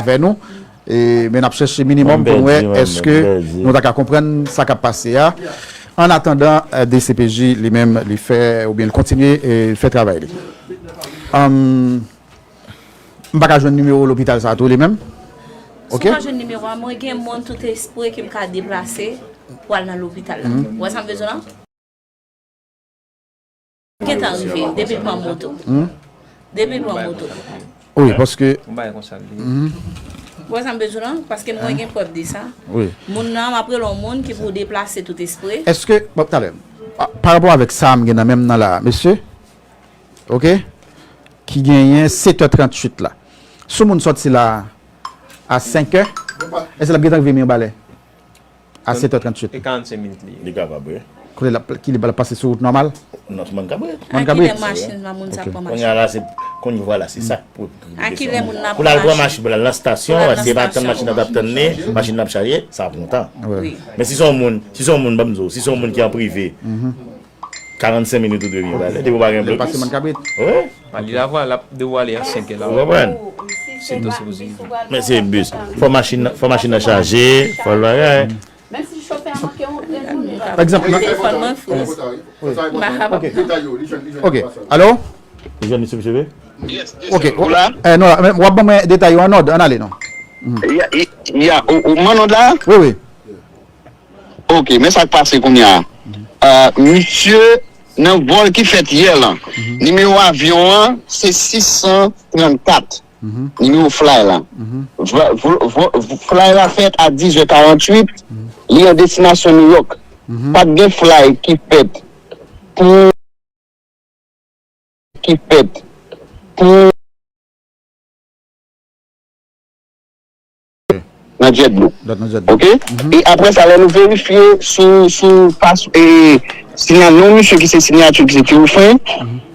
Avè nou. E, men n ap chèche minimòm pou n wè èske nou ta ka konprann sa k ap pase a. An atandan, eh, D C P J li menm, li fè, oubyen l kontinye, eh, fè travay li. Anm, m pa ka jwenn nimewo lopital sa a tou li menm. Si w pa jwenn nimewo a, mwen gen moun tout espre ke m ka deplase pou al nan lopital la. Ou wè sa m bezwen la? Gentan rive, depi l pran moto. Depi l pran moto. Wi, paske Ou wè sa m bezwen la, paske mwen gen prèv de sa. Wi. Moun nan, m ap rele yon moun ki pou deplase tout espre. Èske, bon, talè, pa, pa rapò avèk sa m gen nan men m nan la, mesye, ok, ki genyen sèt è tranntuit la. Si yon moun sòti la a senk è, èske l ap gentan rive Mibalè? A sèt è tranntuit. E karannsenk minit li ye. Li kapab, wi. Kote l ap, ki li ap pase sou wout nòmal? Non, sou Mòn Kabrit. Mòn Kabrit. A kilè machin la moun sa pran machin? Kounye a la, se, kounye, vwala, se sa k pou. A kilè moun la pran machin? Pou l al pran machin, pou l al nan estasyon, paske se pa tann machin nan t ap tann li, machin nan ap chaje, sa ap pran tan. Wi. Men si se yon moun, si se yon moun, ban m di w, si se yon moun ki an prive, karannsenk minit ou dwe rive Mibalè, depi w pa gen blokis. Pase Mòn Kabrit. Wi. Li la vwala, l ap devwale a senk è la. Ou konprann? Se tou se pou se. Men se bis. Fò machin nan, fò machin nan chaje, fò l bagay. Menm si chofè a manke yon grenn moun. Pa egzanp, nan telefòn mwen fou. M pa kapab. Ok. Ok. Alo? Ou jwenn misye, mesye? Ok. Eh, non, men w ap ban mwen detay yo an òd, ann ale, non. Ya, ya, ou, ou man òd la? Wi, wi. Ok, men sa k pase kounye a. Ah, misye, nan vòl ki fèt yè lan, nimewo avyon an, se sis san trannkat. Nimewo fly la. Vò-, vò-, vò-, fly la fèt a dis è karanntuit, li an destinasyon New York. Pa t gen fly ki fèt pou, ki fèt pou nan Jet Blue. Oke? E apre sa, lè nou verifye sou, sou, pa sou, e, siyal yon misye ki se siyati ki se Théophane,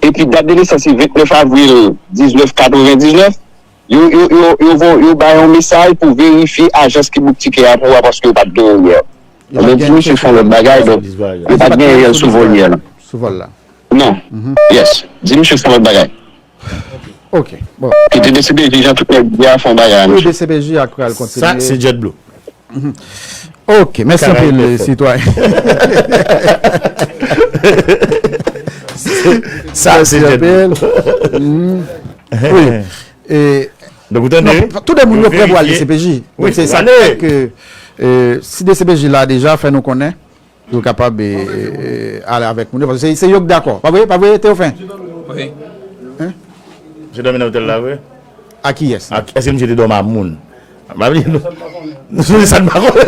epi dat de nesans li vennèf avril diznèf katrevendiznèf, yo, yo, yo, yo, vo- yo bay yon mesaj pou verifye ajans ki bouk tikè a pou wè paske yo pa t gen yon yè. Yo pa t gen yon chofè. Yo di misye fè yon lòt bagay, donk yo pa t gen yè sou vòl yè la. Sou vòl la. Non. Yes. Di misye fè yon lòt bagay. Ok. Bon. Kite D C P J jan tout nèg di a fè yon bagay a misye. D C P J a pral kontinye. Sa se Jet Blue. Ok, mèsi anpil, sitwayen. Sa se Jet Blue. Wi. E, donk, ou tande, wi? Tou de moun yo prè pou al D C P J. Donk, se sa k fè ke, e, si D C P J la deja fè nou konnen, yo kapab, e, e, ale avèk moun yo, paske se, se yo k dakò. Pa vre? Pa vre, Teofen? Wi. Misye dòmi nan otèl la, vre? A kiyès? Èske misye te dòmi a moun? M pa vle, nou, nou sonje sa n pa konnen.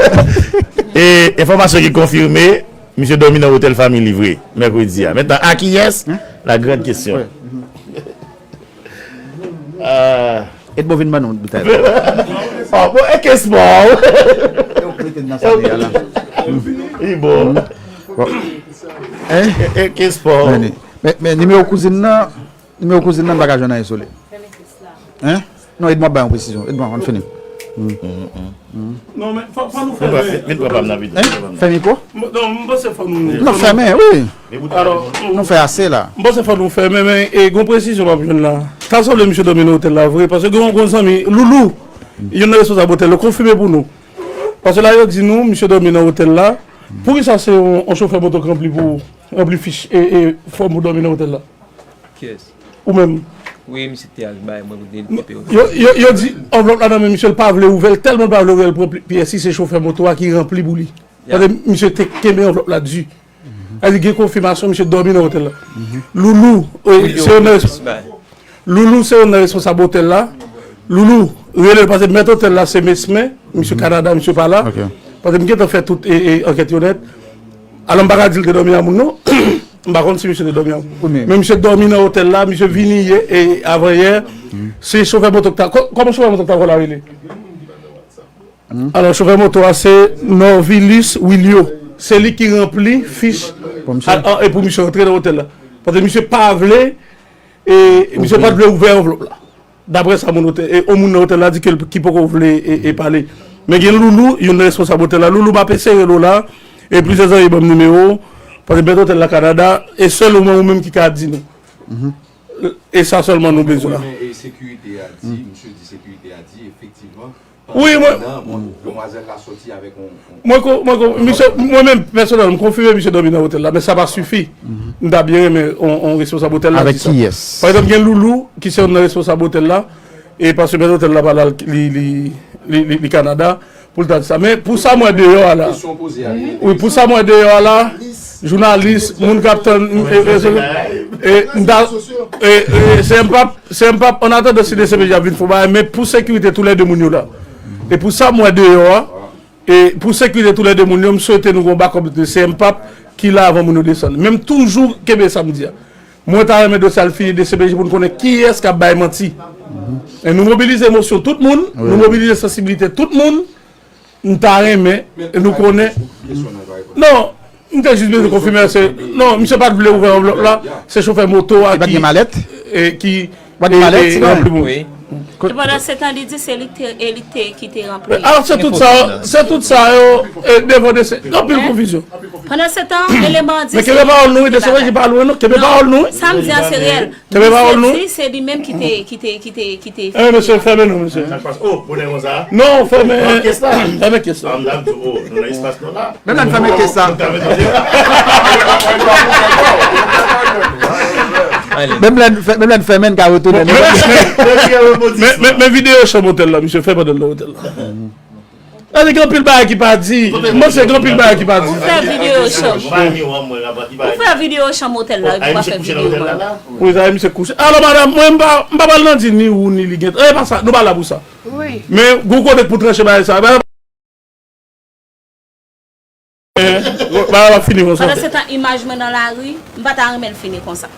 E enfòmasyon ki konfime, misye dòmi nan otèl fanmi li vre, mèkredi a. Mentnan, a kiyès? La grande question. Ah. Edmo vin ban nou boutèy. Oh, bon, e ke spò? Yo k mete n nan sa li a la. Li bon. Hein? E ke spò? Men, men nimewo kouzin nan, nimewo kouzin nan, m pa ka jwenn anyen sou li. Hein? Non, Edmo ap bay yon presizyon. Edmo, ann fini. Non, men fò, fò nou fèmen. Vin pran pa m nan videyo. Hein? Fè mikwo? Non, m panse fò nou. Non, fèmen, wi. Alò, nou fè ase la. M panse fò nou fèmen, men, e, gon presizyon m ap jwenn la. Ta sanble misye dòmi nan otèl la vre, paske gon, gon zanmi, Loulou, youn nan responsab otèl la, konfime pou nou. Paske la, yo di nou, misye dòmi nan otèl la. Poukisa se yon, yon chofè moto k ranpli pou, ranpli fich, e, e, fòm pou dòmi nan otèl la? Kiyès? Ou menm? Wi, misye te al bay mwen pou depoze. Yo, yo, yo di anvlòp la nan men misye, l pa vle ouvè l, tèlman l pa vle ouvè l, pran pi-, pyès li, se chofè moto a ki ranpli pou li. Paske misye te kenbe anvlòp la di. Sa di gen konfimasyon, misye dòmi nan otèl la. Loulou, e, se yon nan resp-, Loulou se yon nan responsab otèl la. Loulou, rele l, paske mèt otèl la se Mesmen, misye Kanada, misye pa la. Paske m gentan fè tout, e, e, ankèt yo nèt. Alò, m pa ka di l te dòmi a moun, non. M pa konn si misye te dòmi a moun. Men misye dòmi nan otèl la, misye vini yè, e, avan yè. Se chofè moto k ta, kò-, kòman chofè moto k ta vòlè a rele? Alò, chofè moto a se Norvilus Wilio. Se li ki ranpli fich a, a, e pou misye rantre nan otèl la. Paske misye pa vle, e misye pa t vle ouvè anvlòp la. Daprè sa moun otèl, e, yon moun nan otèl la di ke l, ki poko vle, e, e pale. Men gen Loulou, youn nan responsab otèl la. Loulou, m ap eseye rele w la, e plizyè zanmi ban m nimewo w, paske mèt otèl la Kanada, e sèl ou menm, ou menm ki ka di nou. E sa sèlman nou bezwen. Mwen renmen, e, sekirite a di, misye di sekirite a di, efektivman, wi, mwen, pandan demwazèl la soti avèk yon, yon mwen ko-, mwen ko-, misye, mwen menm, pèsonèlman, m konfime misye dòmi nan otèl la, men sa pa sifi. M ta byen renmen yon, yon responsab otèl la di sa. Avèk kiyès? Pa egzanp, gen Loulou, ki se youn nan responsab otèl la, e paske mèt otèl la pa la, li, li, li, li, li Kanada, pou l ta di sa. Men pou sa m wè deyò a la, wi, pou sa m wè deyò a la, jounalis, moun k ap tann, e, e, e, m ta, e, e, se m p ap, se m p ap, an atandan si D C P J ap vin fè yon bagay, men pou sekirite toulède moun yo la. E pou sa m wè deyò a, e pou sekirite toulède moun yo, m swete nou gon bakòp de C M pap ki la avan moun yo desann. Men m toujou kenbe sa m di a. Mwen ta renmen dosye a al fini D C P J pou n konnen kiyès k ap bay manti. E nou mobilize emosyon tout moun, nou mobilize sansibilite tout moun. M ta renmen nou konnen. Non, m te jis bezwen konfime se, non, misye pa t vle ouvè anvlòp la, se chofè moto a ki, e, ki, e, e, ranpli pou li. E pandan se tan, li di se li te, e li te ki te ranpli. Alò, se tout sa, se tout sa yo, e, devan de se, anpil konfizyon. Pandan se tan, eleman an di men kenbe pawòl nou, wi, de se pa lwen, non, kenbe pawòl nou, wi. Sa m di a se reyèl. Kenbe pawòl nou. Misye di se li menm ki te, ki te, ki te, ki te. E, mesye, fèmen non, mesye. Sa k pase? Oh, bonè konsa. Non, fèmen. Fèmen kès la. Fèmen kès la. Ah, m t ap di, oh, nou nan espas nou la. Menm lè n fèmen kès la. Menm lè n fè-, menm lè n fèmen, n ka retounen. Men, men, men, men videyo chanm otèl la, misye fè pandan l nan otèl la. Sa di gen anpil bagay ki pa di. M panse gen anpil bagay ki pa di. Ou fè videyo chanm. Ou fè videyo chanm otèl la, epi w pa fè videyo mwen. Wi, sa misye kouche. Alò, madanm, mwen, m pa, m pa pral nan di ni ou, ni li gen. E pa sa, nou pa la pou sa. Wi. Men, gon kote k pou tranche bagay sa. Bagay la fini konsa. Pandan se tan, imaj mwen nan lari, m pa ta renmen l fini konsa.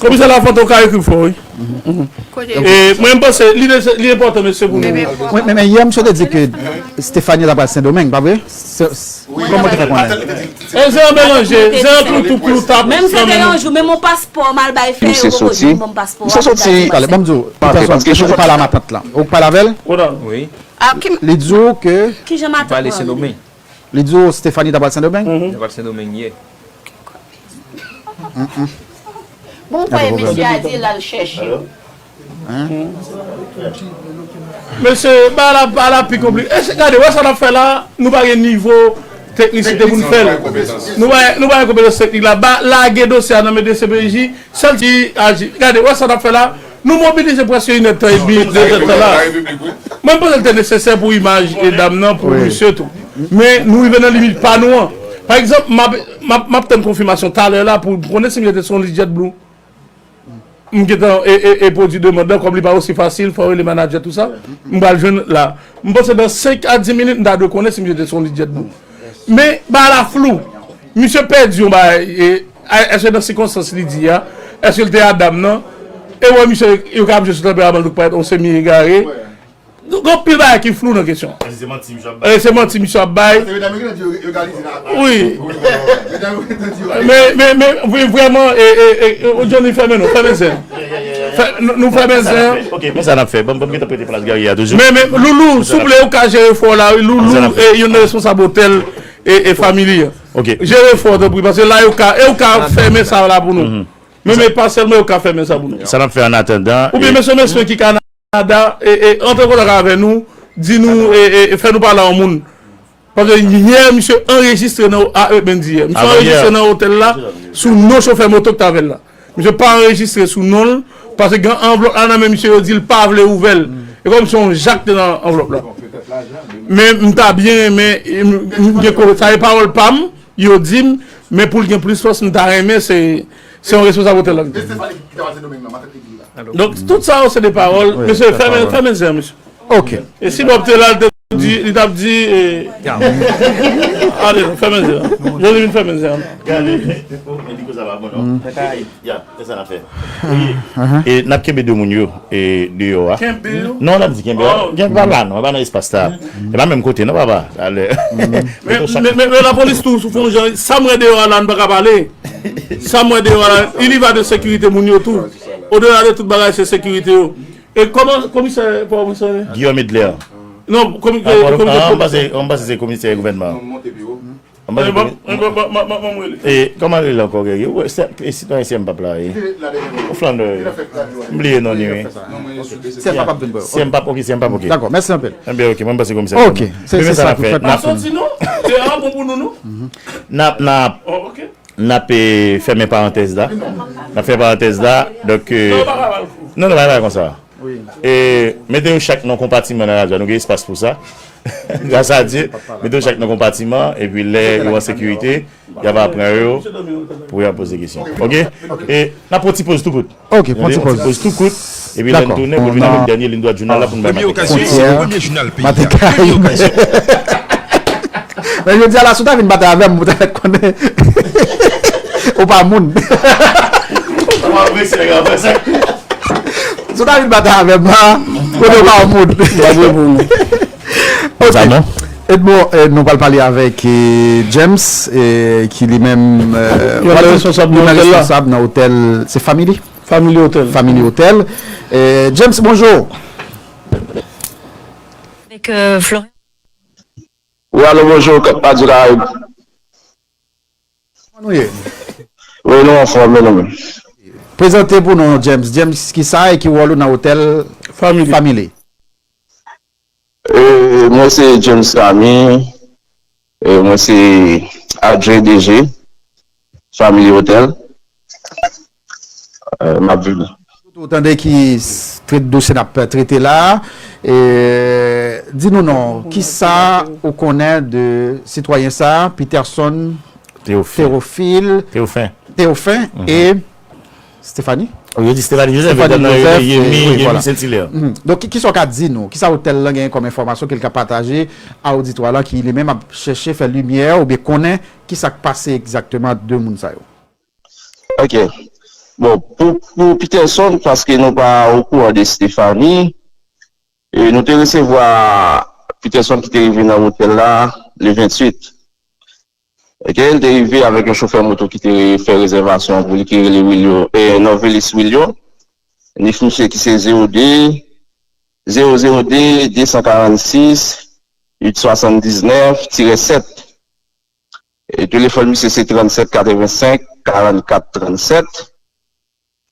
Komisè Lafontan, ou ka ekri fò, wi. E mwen, m panse li, li enpòtan, mesye, pou nou. Wi, men, men yè, misye te di ke Stephanie ta pral Sendomeng, pa vre? Se, se, kòman ou te fè konnen? E se yon melanje, se yon klou, tou klou, tap. Menm se te yon jou, menm yon paspò, m al bay fè, yo poko janm ban m paspò. Misye soti. Talè, ban m di w, Peterson, ou pale a matant lan. Ou pale avè l? Wi. Li di w ke. Kijan matant lan? Li di w Stephanie ta pral Sendomeng? Li pral Sendomeng, ye. Bon, ou kwè mesye a di l al chèche. Mesye, bagay la, bagay la pi konplike. E se, gade, wè sa n ap fè la, nou pa gen nivo teknisite pou n fè l. Nou pa, nou pa gen konpetans teknik la. Ba, lage dosye a nan men D C P J, sèl ti aji. Gade, wè sa n ap fè la, nou mobilize prèske inèdtan edmi, de zèdtan la. Mwen, m panse l te nesesè pou imaj e dam nan, pou misye tou. Men, nou rive nan limit pa nou an. Pa egzanp, m ap, m ap, m ap tann konfimasyon talè la pou konnen si misye te sou yon lis JetBlue. M gentan e, e, e pwodui demann nan, kòm li pa osi fasil, fò w rele manadjè, tou sa. M pral jwenn la. M panse nan senk a dis minit, m ta dwe konnen si misye te sou yon lis JetBlue. Men, bagay la flou. Misye pèdi yon bagay, e, a, èske nan sikonstans li di a, èske l te a dam nan? E wè, misye, yo ka ap jwe sou tanperaman l, donk, parèt yon semi egare. Donk, gen anpil bagay ki flou nan kesyon an. Èske se manti misye ap bay? E se manti misye ap bay. Paske medam yo gentan di yo, yo egalize nan. Wi. Medam yo gentan di yo. Men, men, men, vre-, vrèman, e, e, e, e, Johnny, fèmen non, fèmen zen. Fè, nou, nou fèmen zen. Ok, men sa n ap fè. Ban m, ban m gentan prete plas Gary a toujou. Men, men, Loulou, souple, ou ka jere fò la, wi, Loulou, e, youn nan responsab otèl, e, e, Family an. Ok. Jere fò, tanpri, paske la, yo ka, e, ou ka fèmen sa la pou nou. Men, men, pa sèlman, yo ka fèmen sa pou nou. Sa n ap fè an atandan. Oubyen, mesye, mesye ki ka Kanada, e, e, antre an kontak avè nou, di nou, e, e, e, fè nou pale a yon moun. Paske yè, misye anrejistre nan, a, e, men di yè. Misye anrejistre nan otèl la, sou non chofè moto ki t avè l la. Misye pa anrejistre sou non l, paske gen anvlòp la nan men misye, yo di l pa vle ouvè l. E kòm se yon jak te nan anvlòp la. Men m ta byen renmen, e, m, m gen ko-, sa e pawòl pa m, yo di m, men pou l gen plis fòs, m ta renmen, se, se yon responsab otèl la ki di m. Donk, tout sa yo se de pawòl. Mesye, fèmen, fèmen zen an, mesye. Ok. E si Bob te la, li te di, li t ap di, e, ale non, fèmen zen an. Johnny vin fèmen zen an. Gade, men di ko sa pa bon, non. Ya, se sa n ap fè. E, e n ap kenbe de moun yo, e, deyò a. Kenbe yo? Non, n ap di kenbe. Kenbe pa la, non, e pa nan espas sa. E pa menm kote, non, papa. Ale. Men, men, men, men lapolis tou, sou fon jan, sa m wè deyò a la, n pa ka pale. Sa m wè deyò a la, il y va de sekirite moun yo tou. Odela de tout bagay, se sekirite yo. E kòman, komisè, pa komisè? Guillaume Edler. Non, komi-, e, komisè. M panse, m panse se komisè gouvènman. M panse komi-, e, kòman li rele ankò, Guerrier? Ou, se, e, sitwayen S M P ap la, e. Ou Flandè, wi. M bliye non li, wi. S M P ap ap vin bò. S M P ap, ok, S M P ap, ok. Dakò, mèsi anpil. Enben, ok, mwen m panse komisè gouvènman. Ok, se, se sa ki fèt. N ap soti, non? Se a bon pou nou, non? N ap, n ap. Oh, ok. N ap, e, fèmen parantèz la. N ap fè parantèz la. Donk, e, non, non, pa, pa konsa. E, mete yo chak nan konpatiman nan radyo a. Nou gen espas pou sa. Gras a Dye. Mete yo chak nan konpatiman. Epi lè yo an sekirite, y ap pran yo pou y ap poze kesyon. Ok? E, n ap pran ti poz tou kout. Ok, pran ti poz. Pran ti poz tou kout. Epi lè n tounen, pou n vin avèk dènye liy dwat jounal la pou n bay Maten Kay. Premye okazyon, premye jounal peyi a. Premye okazyon. Men jodi a la, si w ta vin batay avè m, ou ta fèk konnen ou pa moun. Si w ta vin batay avè m la, kote ou pa moun. M ap reponn ou. Ok. Edmond, e, nou pral pale avèk, e, James, e, ki li menm, e, youn nan responsab nan otèl la. Responsab nan otèl, se Family? Family Hotel. Family Hotel. E, James, bonjou. Avèk, e, Florian. Wi, alo, bonjou, K-, Radio Caraïbe. Kòman nou ye? Wi, nou anfòm, wi, nou menm. Prezante pou nou, James. James, ki sa e ki wòl ou nan otèl Family? Family. E, mwen se James Ramy. E, mwen se adjwen D G Family Hotel. E, m ap vini. Ou tande ki s-, trete dosye n ap trete la. E, di nou non, ki sa ou konnen de sitwayen sa, Peterson Théophile. Théophile. Théophin. Théophin, e Stéphanie? Yo di Stéphanie Joseph, Stéphanie Joseph, Yemi, wi, Yemi Saint-Hilaire. Donk, ki, ki sa w ka di nou? Ki sa otèl lan genyen kòm enfòmasyon ke l ka pataje a oditwa lan ki li menm ap chèche fè limyè oubyen konnen ki sa k pase egzakteman ant de moun sa yo? Ok. Bon, pou, pou Peterson, paske nou pa okouran de Stephanie, e nou te resevwa Peterson ki te rive nan otèl la le venntuit. Oke, li te rive avèk yon chofè moto ki te fè rezèvasyon pou li, ki rele Wilio, e Novelis Wilio. Nif misye ki se zewo de, zewo zewo de, de san karannsis, uit swasanndiznèf tirè sèt. E telefòn misye se trannsèt katrevensenk karannkat trannsèt.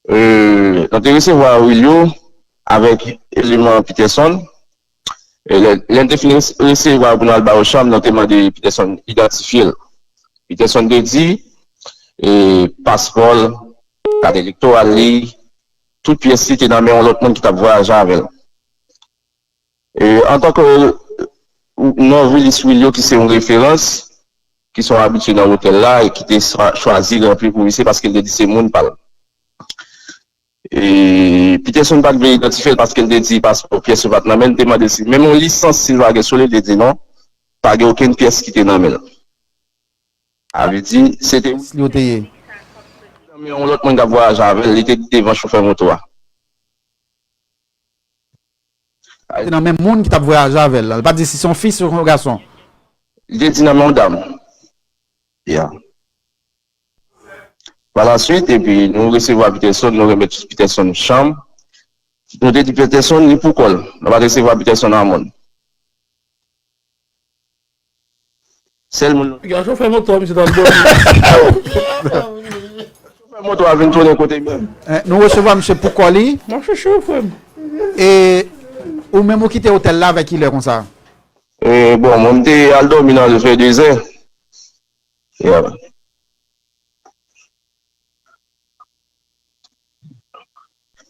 E, nou te resevwa Wilio avèk eleman Peterson. E lè, lè n te fin rese-, resevwa yo pou n al ba yo chanm, nou te mande Peterson idantifye l. Peterson te di, e, paspò l, kat elektoral li, tout pyès li te nan men yon lòt moun ki t ap vwayaje avè l. E, antanke Novelis Wilio, ki se yon referans, ki se yon abitye nan otèl la e ki te chwa-, chwazi ranpli pou misye paske l te di se moun pa l. E Peterson pa t vle idantifye l paske l te di paspò, pyès yo pa t nan men l, te mande si menm yon lisans si l pa gen sou li, li te di non, pa gen okenn pyès ki te nan men l. Sa vle di, se te li yo te ye. Nan men yon lòt moun k ap vwayaje avè l, li te devan chofè moto a. Li te nan men moun ki t ap vwayaje avè l la. Li pa t di si se yon fi, si se yon gason. Li te di nan men yon dam. Ya. Pa la swit, epi nou resevwa Peterson, nou remèt Peterson chanm. Nou te di Peterson li pou kò l. Nou pa t resevwa Peterson a moun. Sèl moun. Piga chofè moto a, misye t al dòmi. Chofè moto a vin tounen kote m. Eh, nou resevwa misye pou kò li. M ap chèche w, frè m. E ou menm ou kite otèl la avèk kilè konsa? Eh, bon, mwen m te al dòmi nan vè dezè. Yeah.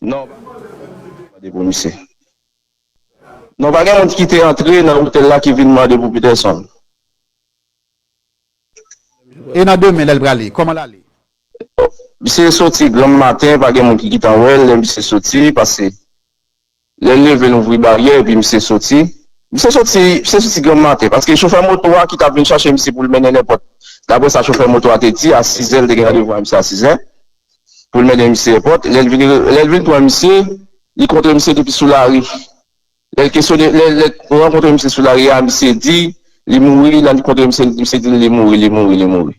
Non, pa gen moun ki te mande pou misye. Non, pa gen moun ki te antre nan otèl la ki vin mande pou Peterson. E nan demen, lè l prale, kòman l ale? Misye soti granm maten, pa gen moun ki gentan wè l, lè misye soti, paske lè l leve, l ouvri baryè, epi misye soti. Misye soti, misye soti granm maten, paske chofè moto a ki t ap vin chache misye pou l mennen nenpòt. Daprè sa chofè moto a te di, a sizè, l te gen randevou a misye a sizè, pou l mennen misye nenpòt. Lè l vin, lè l vin pran misye, li kontre misye depi sou lari. Lè l kesyone, lè, lè l rankontre misye sou lari a, misye di li mouri, lè l kontre misye, misye di li mouri, li mouri, li mouri.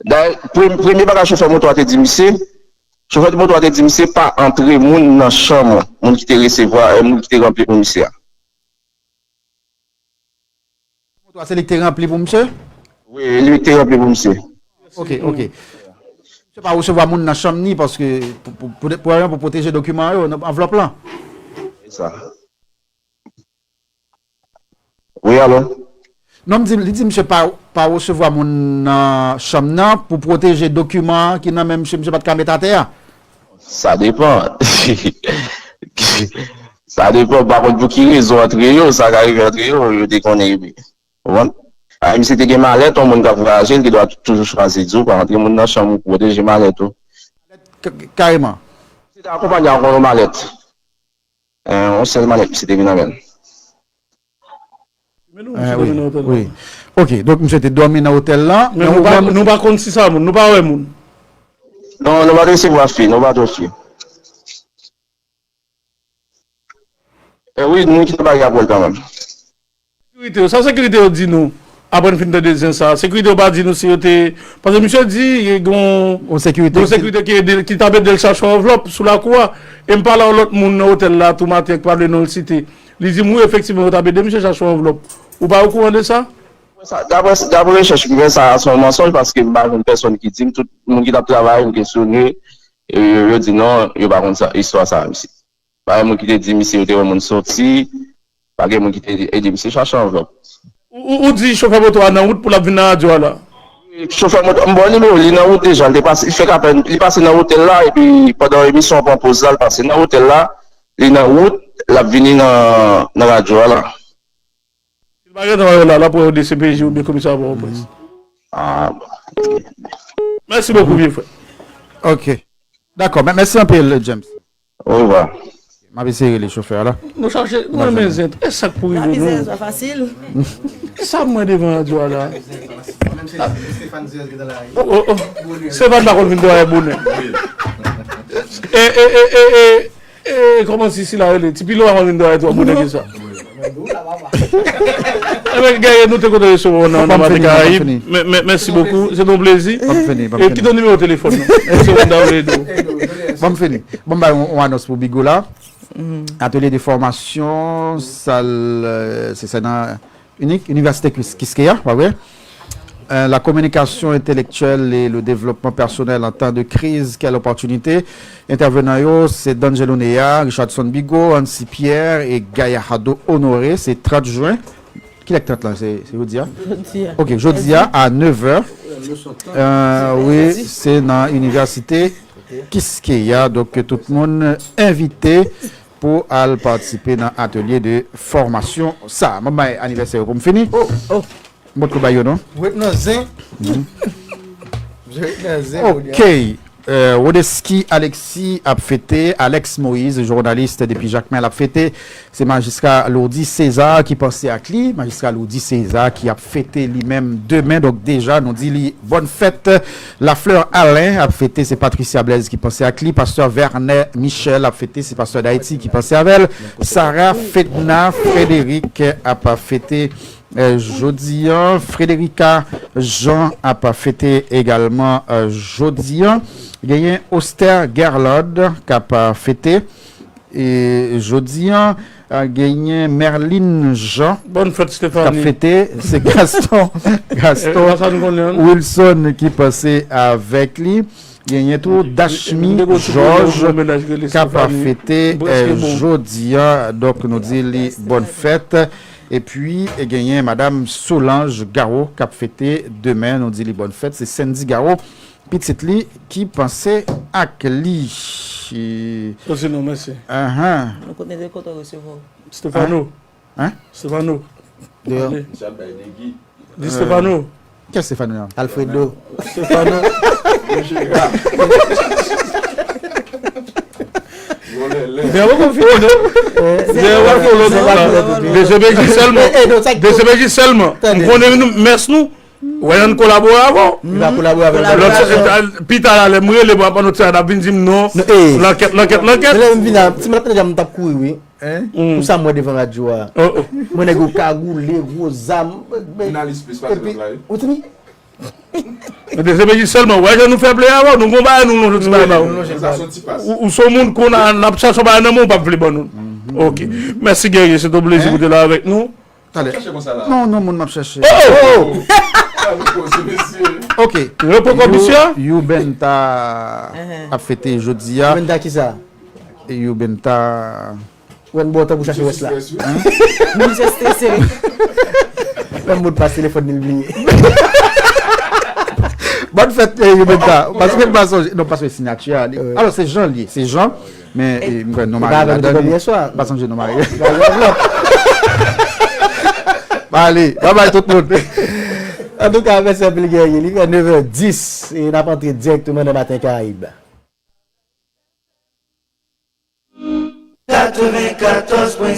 Dayè, pre-, premye bagay chofè moto a te di misye, chofè moto a te di misye pa antre moun nan chanm moun ki te resevwa, eh, moun ki te ranpli pou misye a. Moto a se li ki te ranpli pou misye? Wi, li ki te ranpli pou misye. Ok, ok. Misye pa resevwa moun nan chanm ni paske pou, pou, pou, pou, pou pwoteje dokiman yo nan anvlòp lan. Se sa. Wi, alo? Non, m di, li di misye pa, pa resevwa moun nan chanm nan pou pwoteje dokiman ki nan men misye, misye pa t ka met atè a. Sa depann. Sa depann, pa konn pou ki rezon antre yo, sa ka rive antre yo, yo te konnen epi. Ou konprann? A, misye te gen malèt, yon moun k ap vwayaje, li te dwa toujou chwazi di w pa antre moun nan chanm ou pwoteje malèt ou. K-, k-, kareman. Misye te akonpanye ak yon malèt. Eh, yon sèl malèt misye te gen nan men l. Men nou, Eh, misye wi, te nan otèl la. Wi. Ok, donk misye te dòmi nan otèl la, Men men nou ou pa, menm nou pa konn si sa moun, nou pa wè moun. Non, nou pa t resevwa fi, nou pa t wè fi. Eh wi, nou kite bagay a pou l kanmenm. Sekirite yo, sa sekirite yo di nou, apre n fin tande zen sa, sekirite yo pa di nou si yo te, paske misye di, gen yon, Yon sekirite yon ki sekirite ki ede, ki t ap ede l chache yon anvlòp sou lakou a, e m pale a yon lòt moun nan otèl la tou maten, ki pa vle non l site. Li di m, wi, efektivman, yo t ap ede misye chache yon anvlòp. Ou pa okouran de sa? Sa, daprè, daprè rechèch m fè, sa a se yon mansonj, paske m pa jwenn pèsonn ki di m, tout moun ki t ap travay, m kesyone, e yo, yo di non, yo pa konn sa, istwa sa a, misye. Pa gen moun ki te di misye yo te wè moun soti, pa gen moun ki te ede misye chache anvlòp. Ou, ou, ou di chofè moto a nan wout pou l ap vin nan radyo a la? Chofè moto, m ba w nimewo, li nan wout deja, li te pase, li fèk apèn, li pase nan otèl la, epi pandan emisyon an pran poz la, li pase nan otèl la, li nan wout, l ap vini nan, nan radyo a la. Si l pa gentan wè yo la, l ap wè yo D C P J oubyen komisarya Pòtoprens. Ah, bon. Mèsi bokou, vye frè. Ok. Dakò, mè-, mèsi anpil, James. Orevwa. M ap eseye rele chofè a la. Nou chache, nou renmen zen. E sa k pou rive nou? Sa fasil. E sa mwen devan radyo a la? Stéphane Diaz ki dans la rue. Oh, oh, oh. Stéphane pa konn vin dòyè bonè. E, e, e, e, e, e, kòman si sila rele? Ti Pilo pa konn vin dòyè twò bonè ke sa. Ebyen, Guerrier, nou te kontan resevwa w nan, nan Maten Karayib. Mèsi bokou, se te yon plezi. E kite nimewo telefòn nou. Se moun ta vle di w. Ban m fini. Ban m bay yon, yon anons pou Bigo la. Atelier de formation, salle, euh, c'est ça, dans Unique, Université Quis-, Quisqueya, pa vre? Euh, la communication intellectuelle et le développement personnel en temps de crise, quelle opportunité? Entèvenan yo, se D'Angelo Nea, Richardson Bigot, Ancy Pierre et Gayardo Honoré. Se trant jen. Kilè k trant lan? Se, se jodi a? Jodi a. Ok, jodi a, a nèf è. Euh, wi, se nan Inivèsite Kiskeya. Donk, tout moun envite pou al patisipe nan atelye de fòmasyon sa. Mwen bay anivèsè yo pou m fini. Oh, oh. Mwen tou bay yo non. Ret nan zen. Ret nan zen. Ok. Euh, Rodeski Alexis ap fete, Alex Moïse, jounalis depi Jakmèl ap fete, se majistra Lourdy César ki panse ak li, majistra Lourdy César ki ap fete li menm demen, donk deja nou di li bòn fèt. Lafleur Alain ap fete, se Patricia Blaise ki panse ak li, pastè Vernet Michel ap fete, se pastè Dayiti ki panse avè l, Sarah Fedna Frédéric ap fete, euh, jodi a, Frederica Jean ap fete egalman, euh, jodi a, genyen Oster Gerlande k ap, euh, fete, e jodi a, euh, genyen Merline Jean k ap fete, se Gaston, Gaston Wilson ki panse avèk li. Genyen tou Dashmi Georges k ap fete, euh, jodi a, donk nou di li bòn fèt. Epi, e genyen Madam Solange Garot k ap fete demen, nou di li bòn fèt. Se Sandy Garot, pitit li, ki panse ak li. Osi non, mèsi. Ahan. Nou kontan, te kontan resevwa w. Stefano. Hein? Stefano. Deyò. Di Stefano. Kè Stefano a? Alfredo. Stefano. Zè wè konn fini non. Zè wè konn lòt la. D C P J sèlman. D C P J sèlman. M konnen nou mès nou. Wè, ann kolabore avè w. Li va kolabore avè nou. Lòt, pita la, lè m rele, bon, apre nou ti a, n ap vin di m non. Lankèt, lankèt, lankèt. Lè m vin la, si m t ap tande, m t ap kouri, wi. Pou sa m wè devan radyo a. Mwen nèg yo kagoule, gwo zam. Jounalis plis pase lòt la, wi. Ou tini? D C P J sèlman, wè jan nou fè play avè w, nou gon bagay nou lonje ti bagay ba ou. Ou, ou se yon moun kon n ap chache yon bagay nan men w, ou p ap vle ban nou. Ok. Mèsi Guerrier, se te yon plezi pou w te la avèk nou. Talè. Non, non, moun m ap chache. Oh, oh! Ok. Repo kò misye? Youbenta ap fete jodi a. Youbenta kisa? Youbenta. Wè n bò tan pou chache rès la. Misye strese wi. Menm modpas telefòn li l bliye. Bòn fèt, eh, Youbenta. Paske m pa sonje. Non, paske sinyati a. Alò, se Jean li ye. Se Jean. Men, eh, m kwè non mari ladan li. M pa sonje non mari. Ale, babay tout moun. Antouka, mèsi anpil Guerrier. Li fè nèf è dis e n ap antre dirèkteman nan Maten Karayib. Katrevenkatòz pwen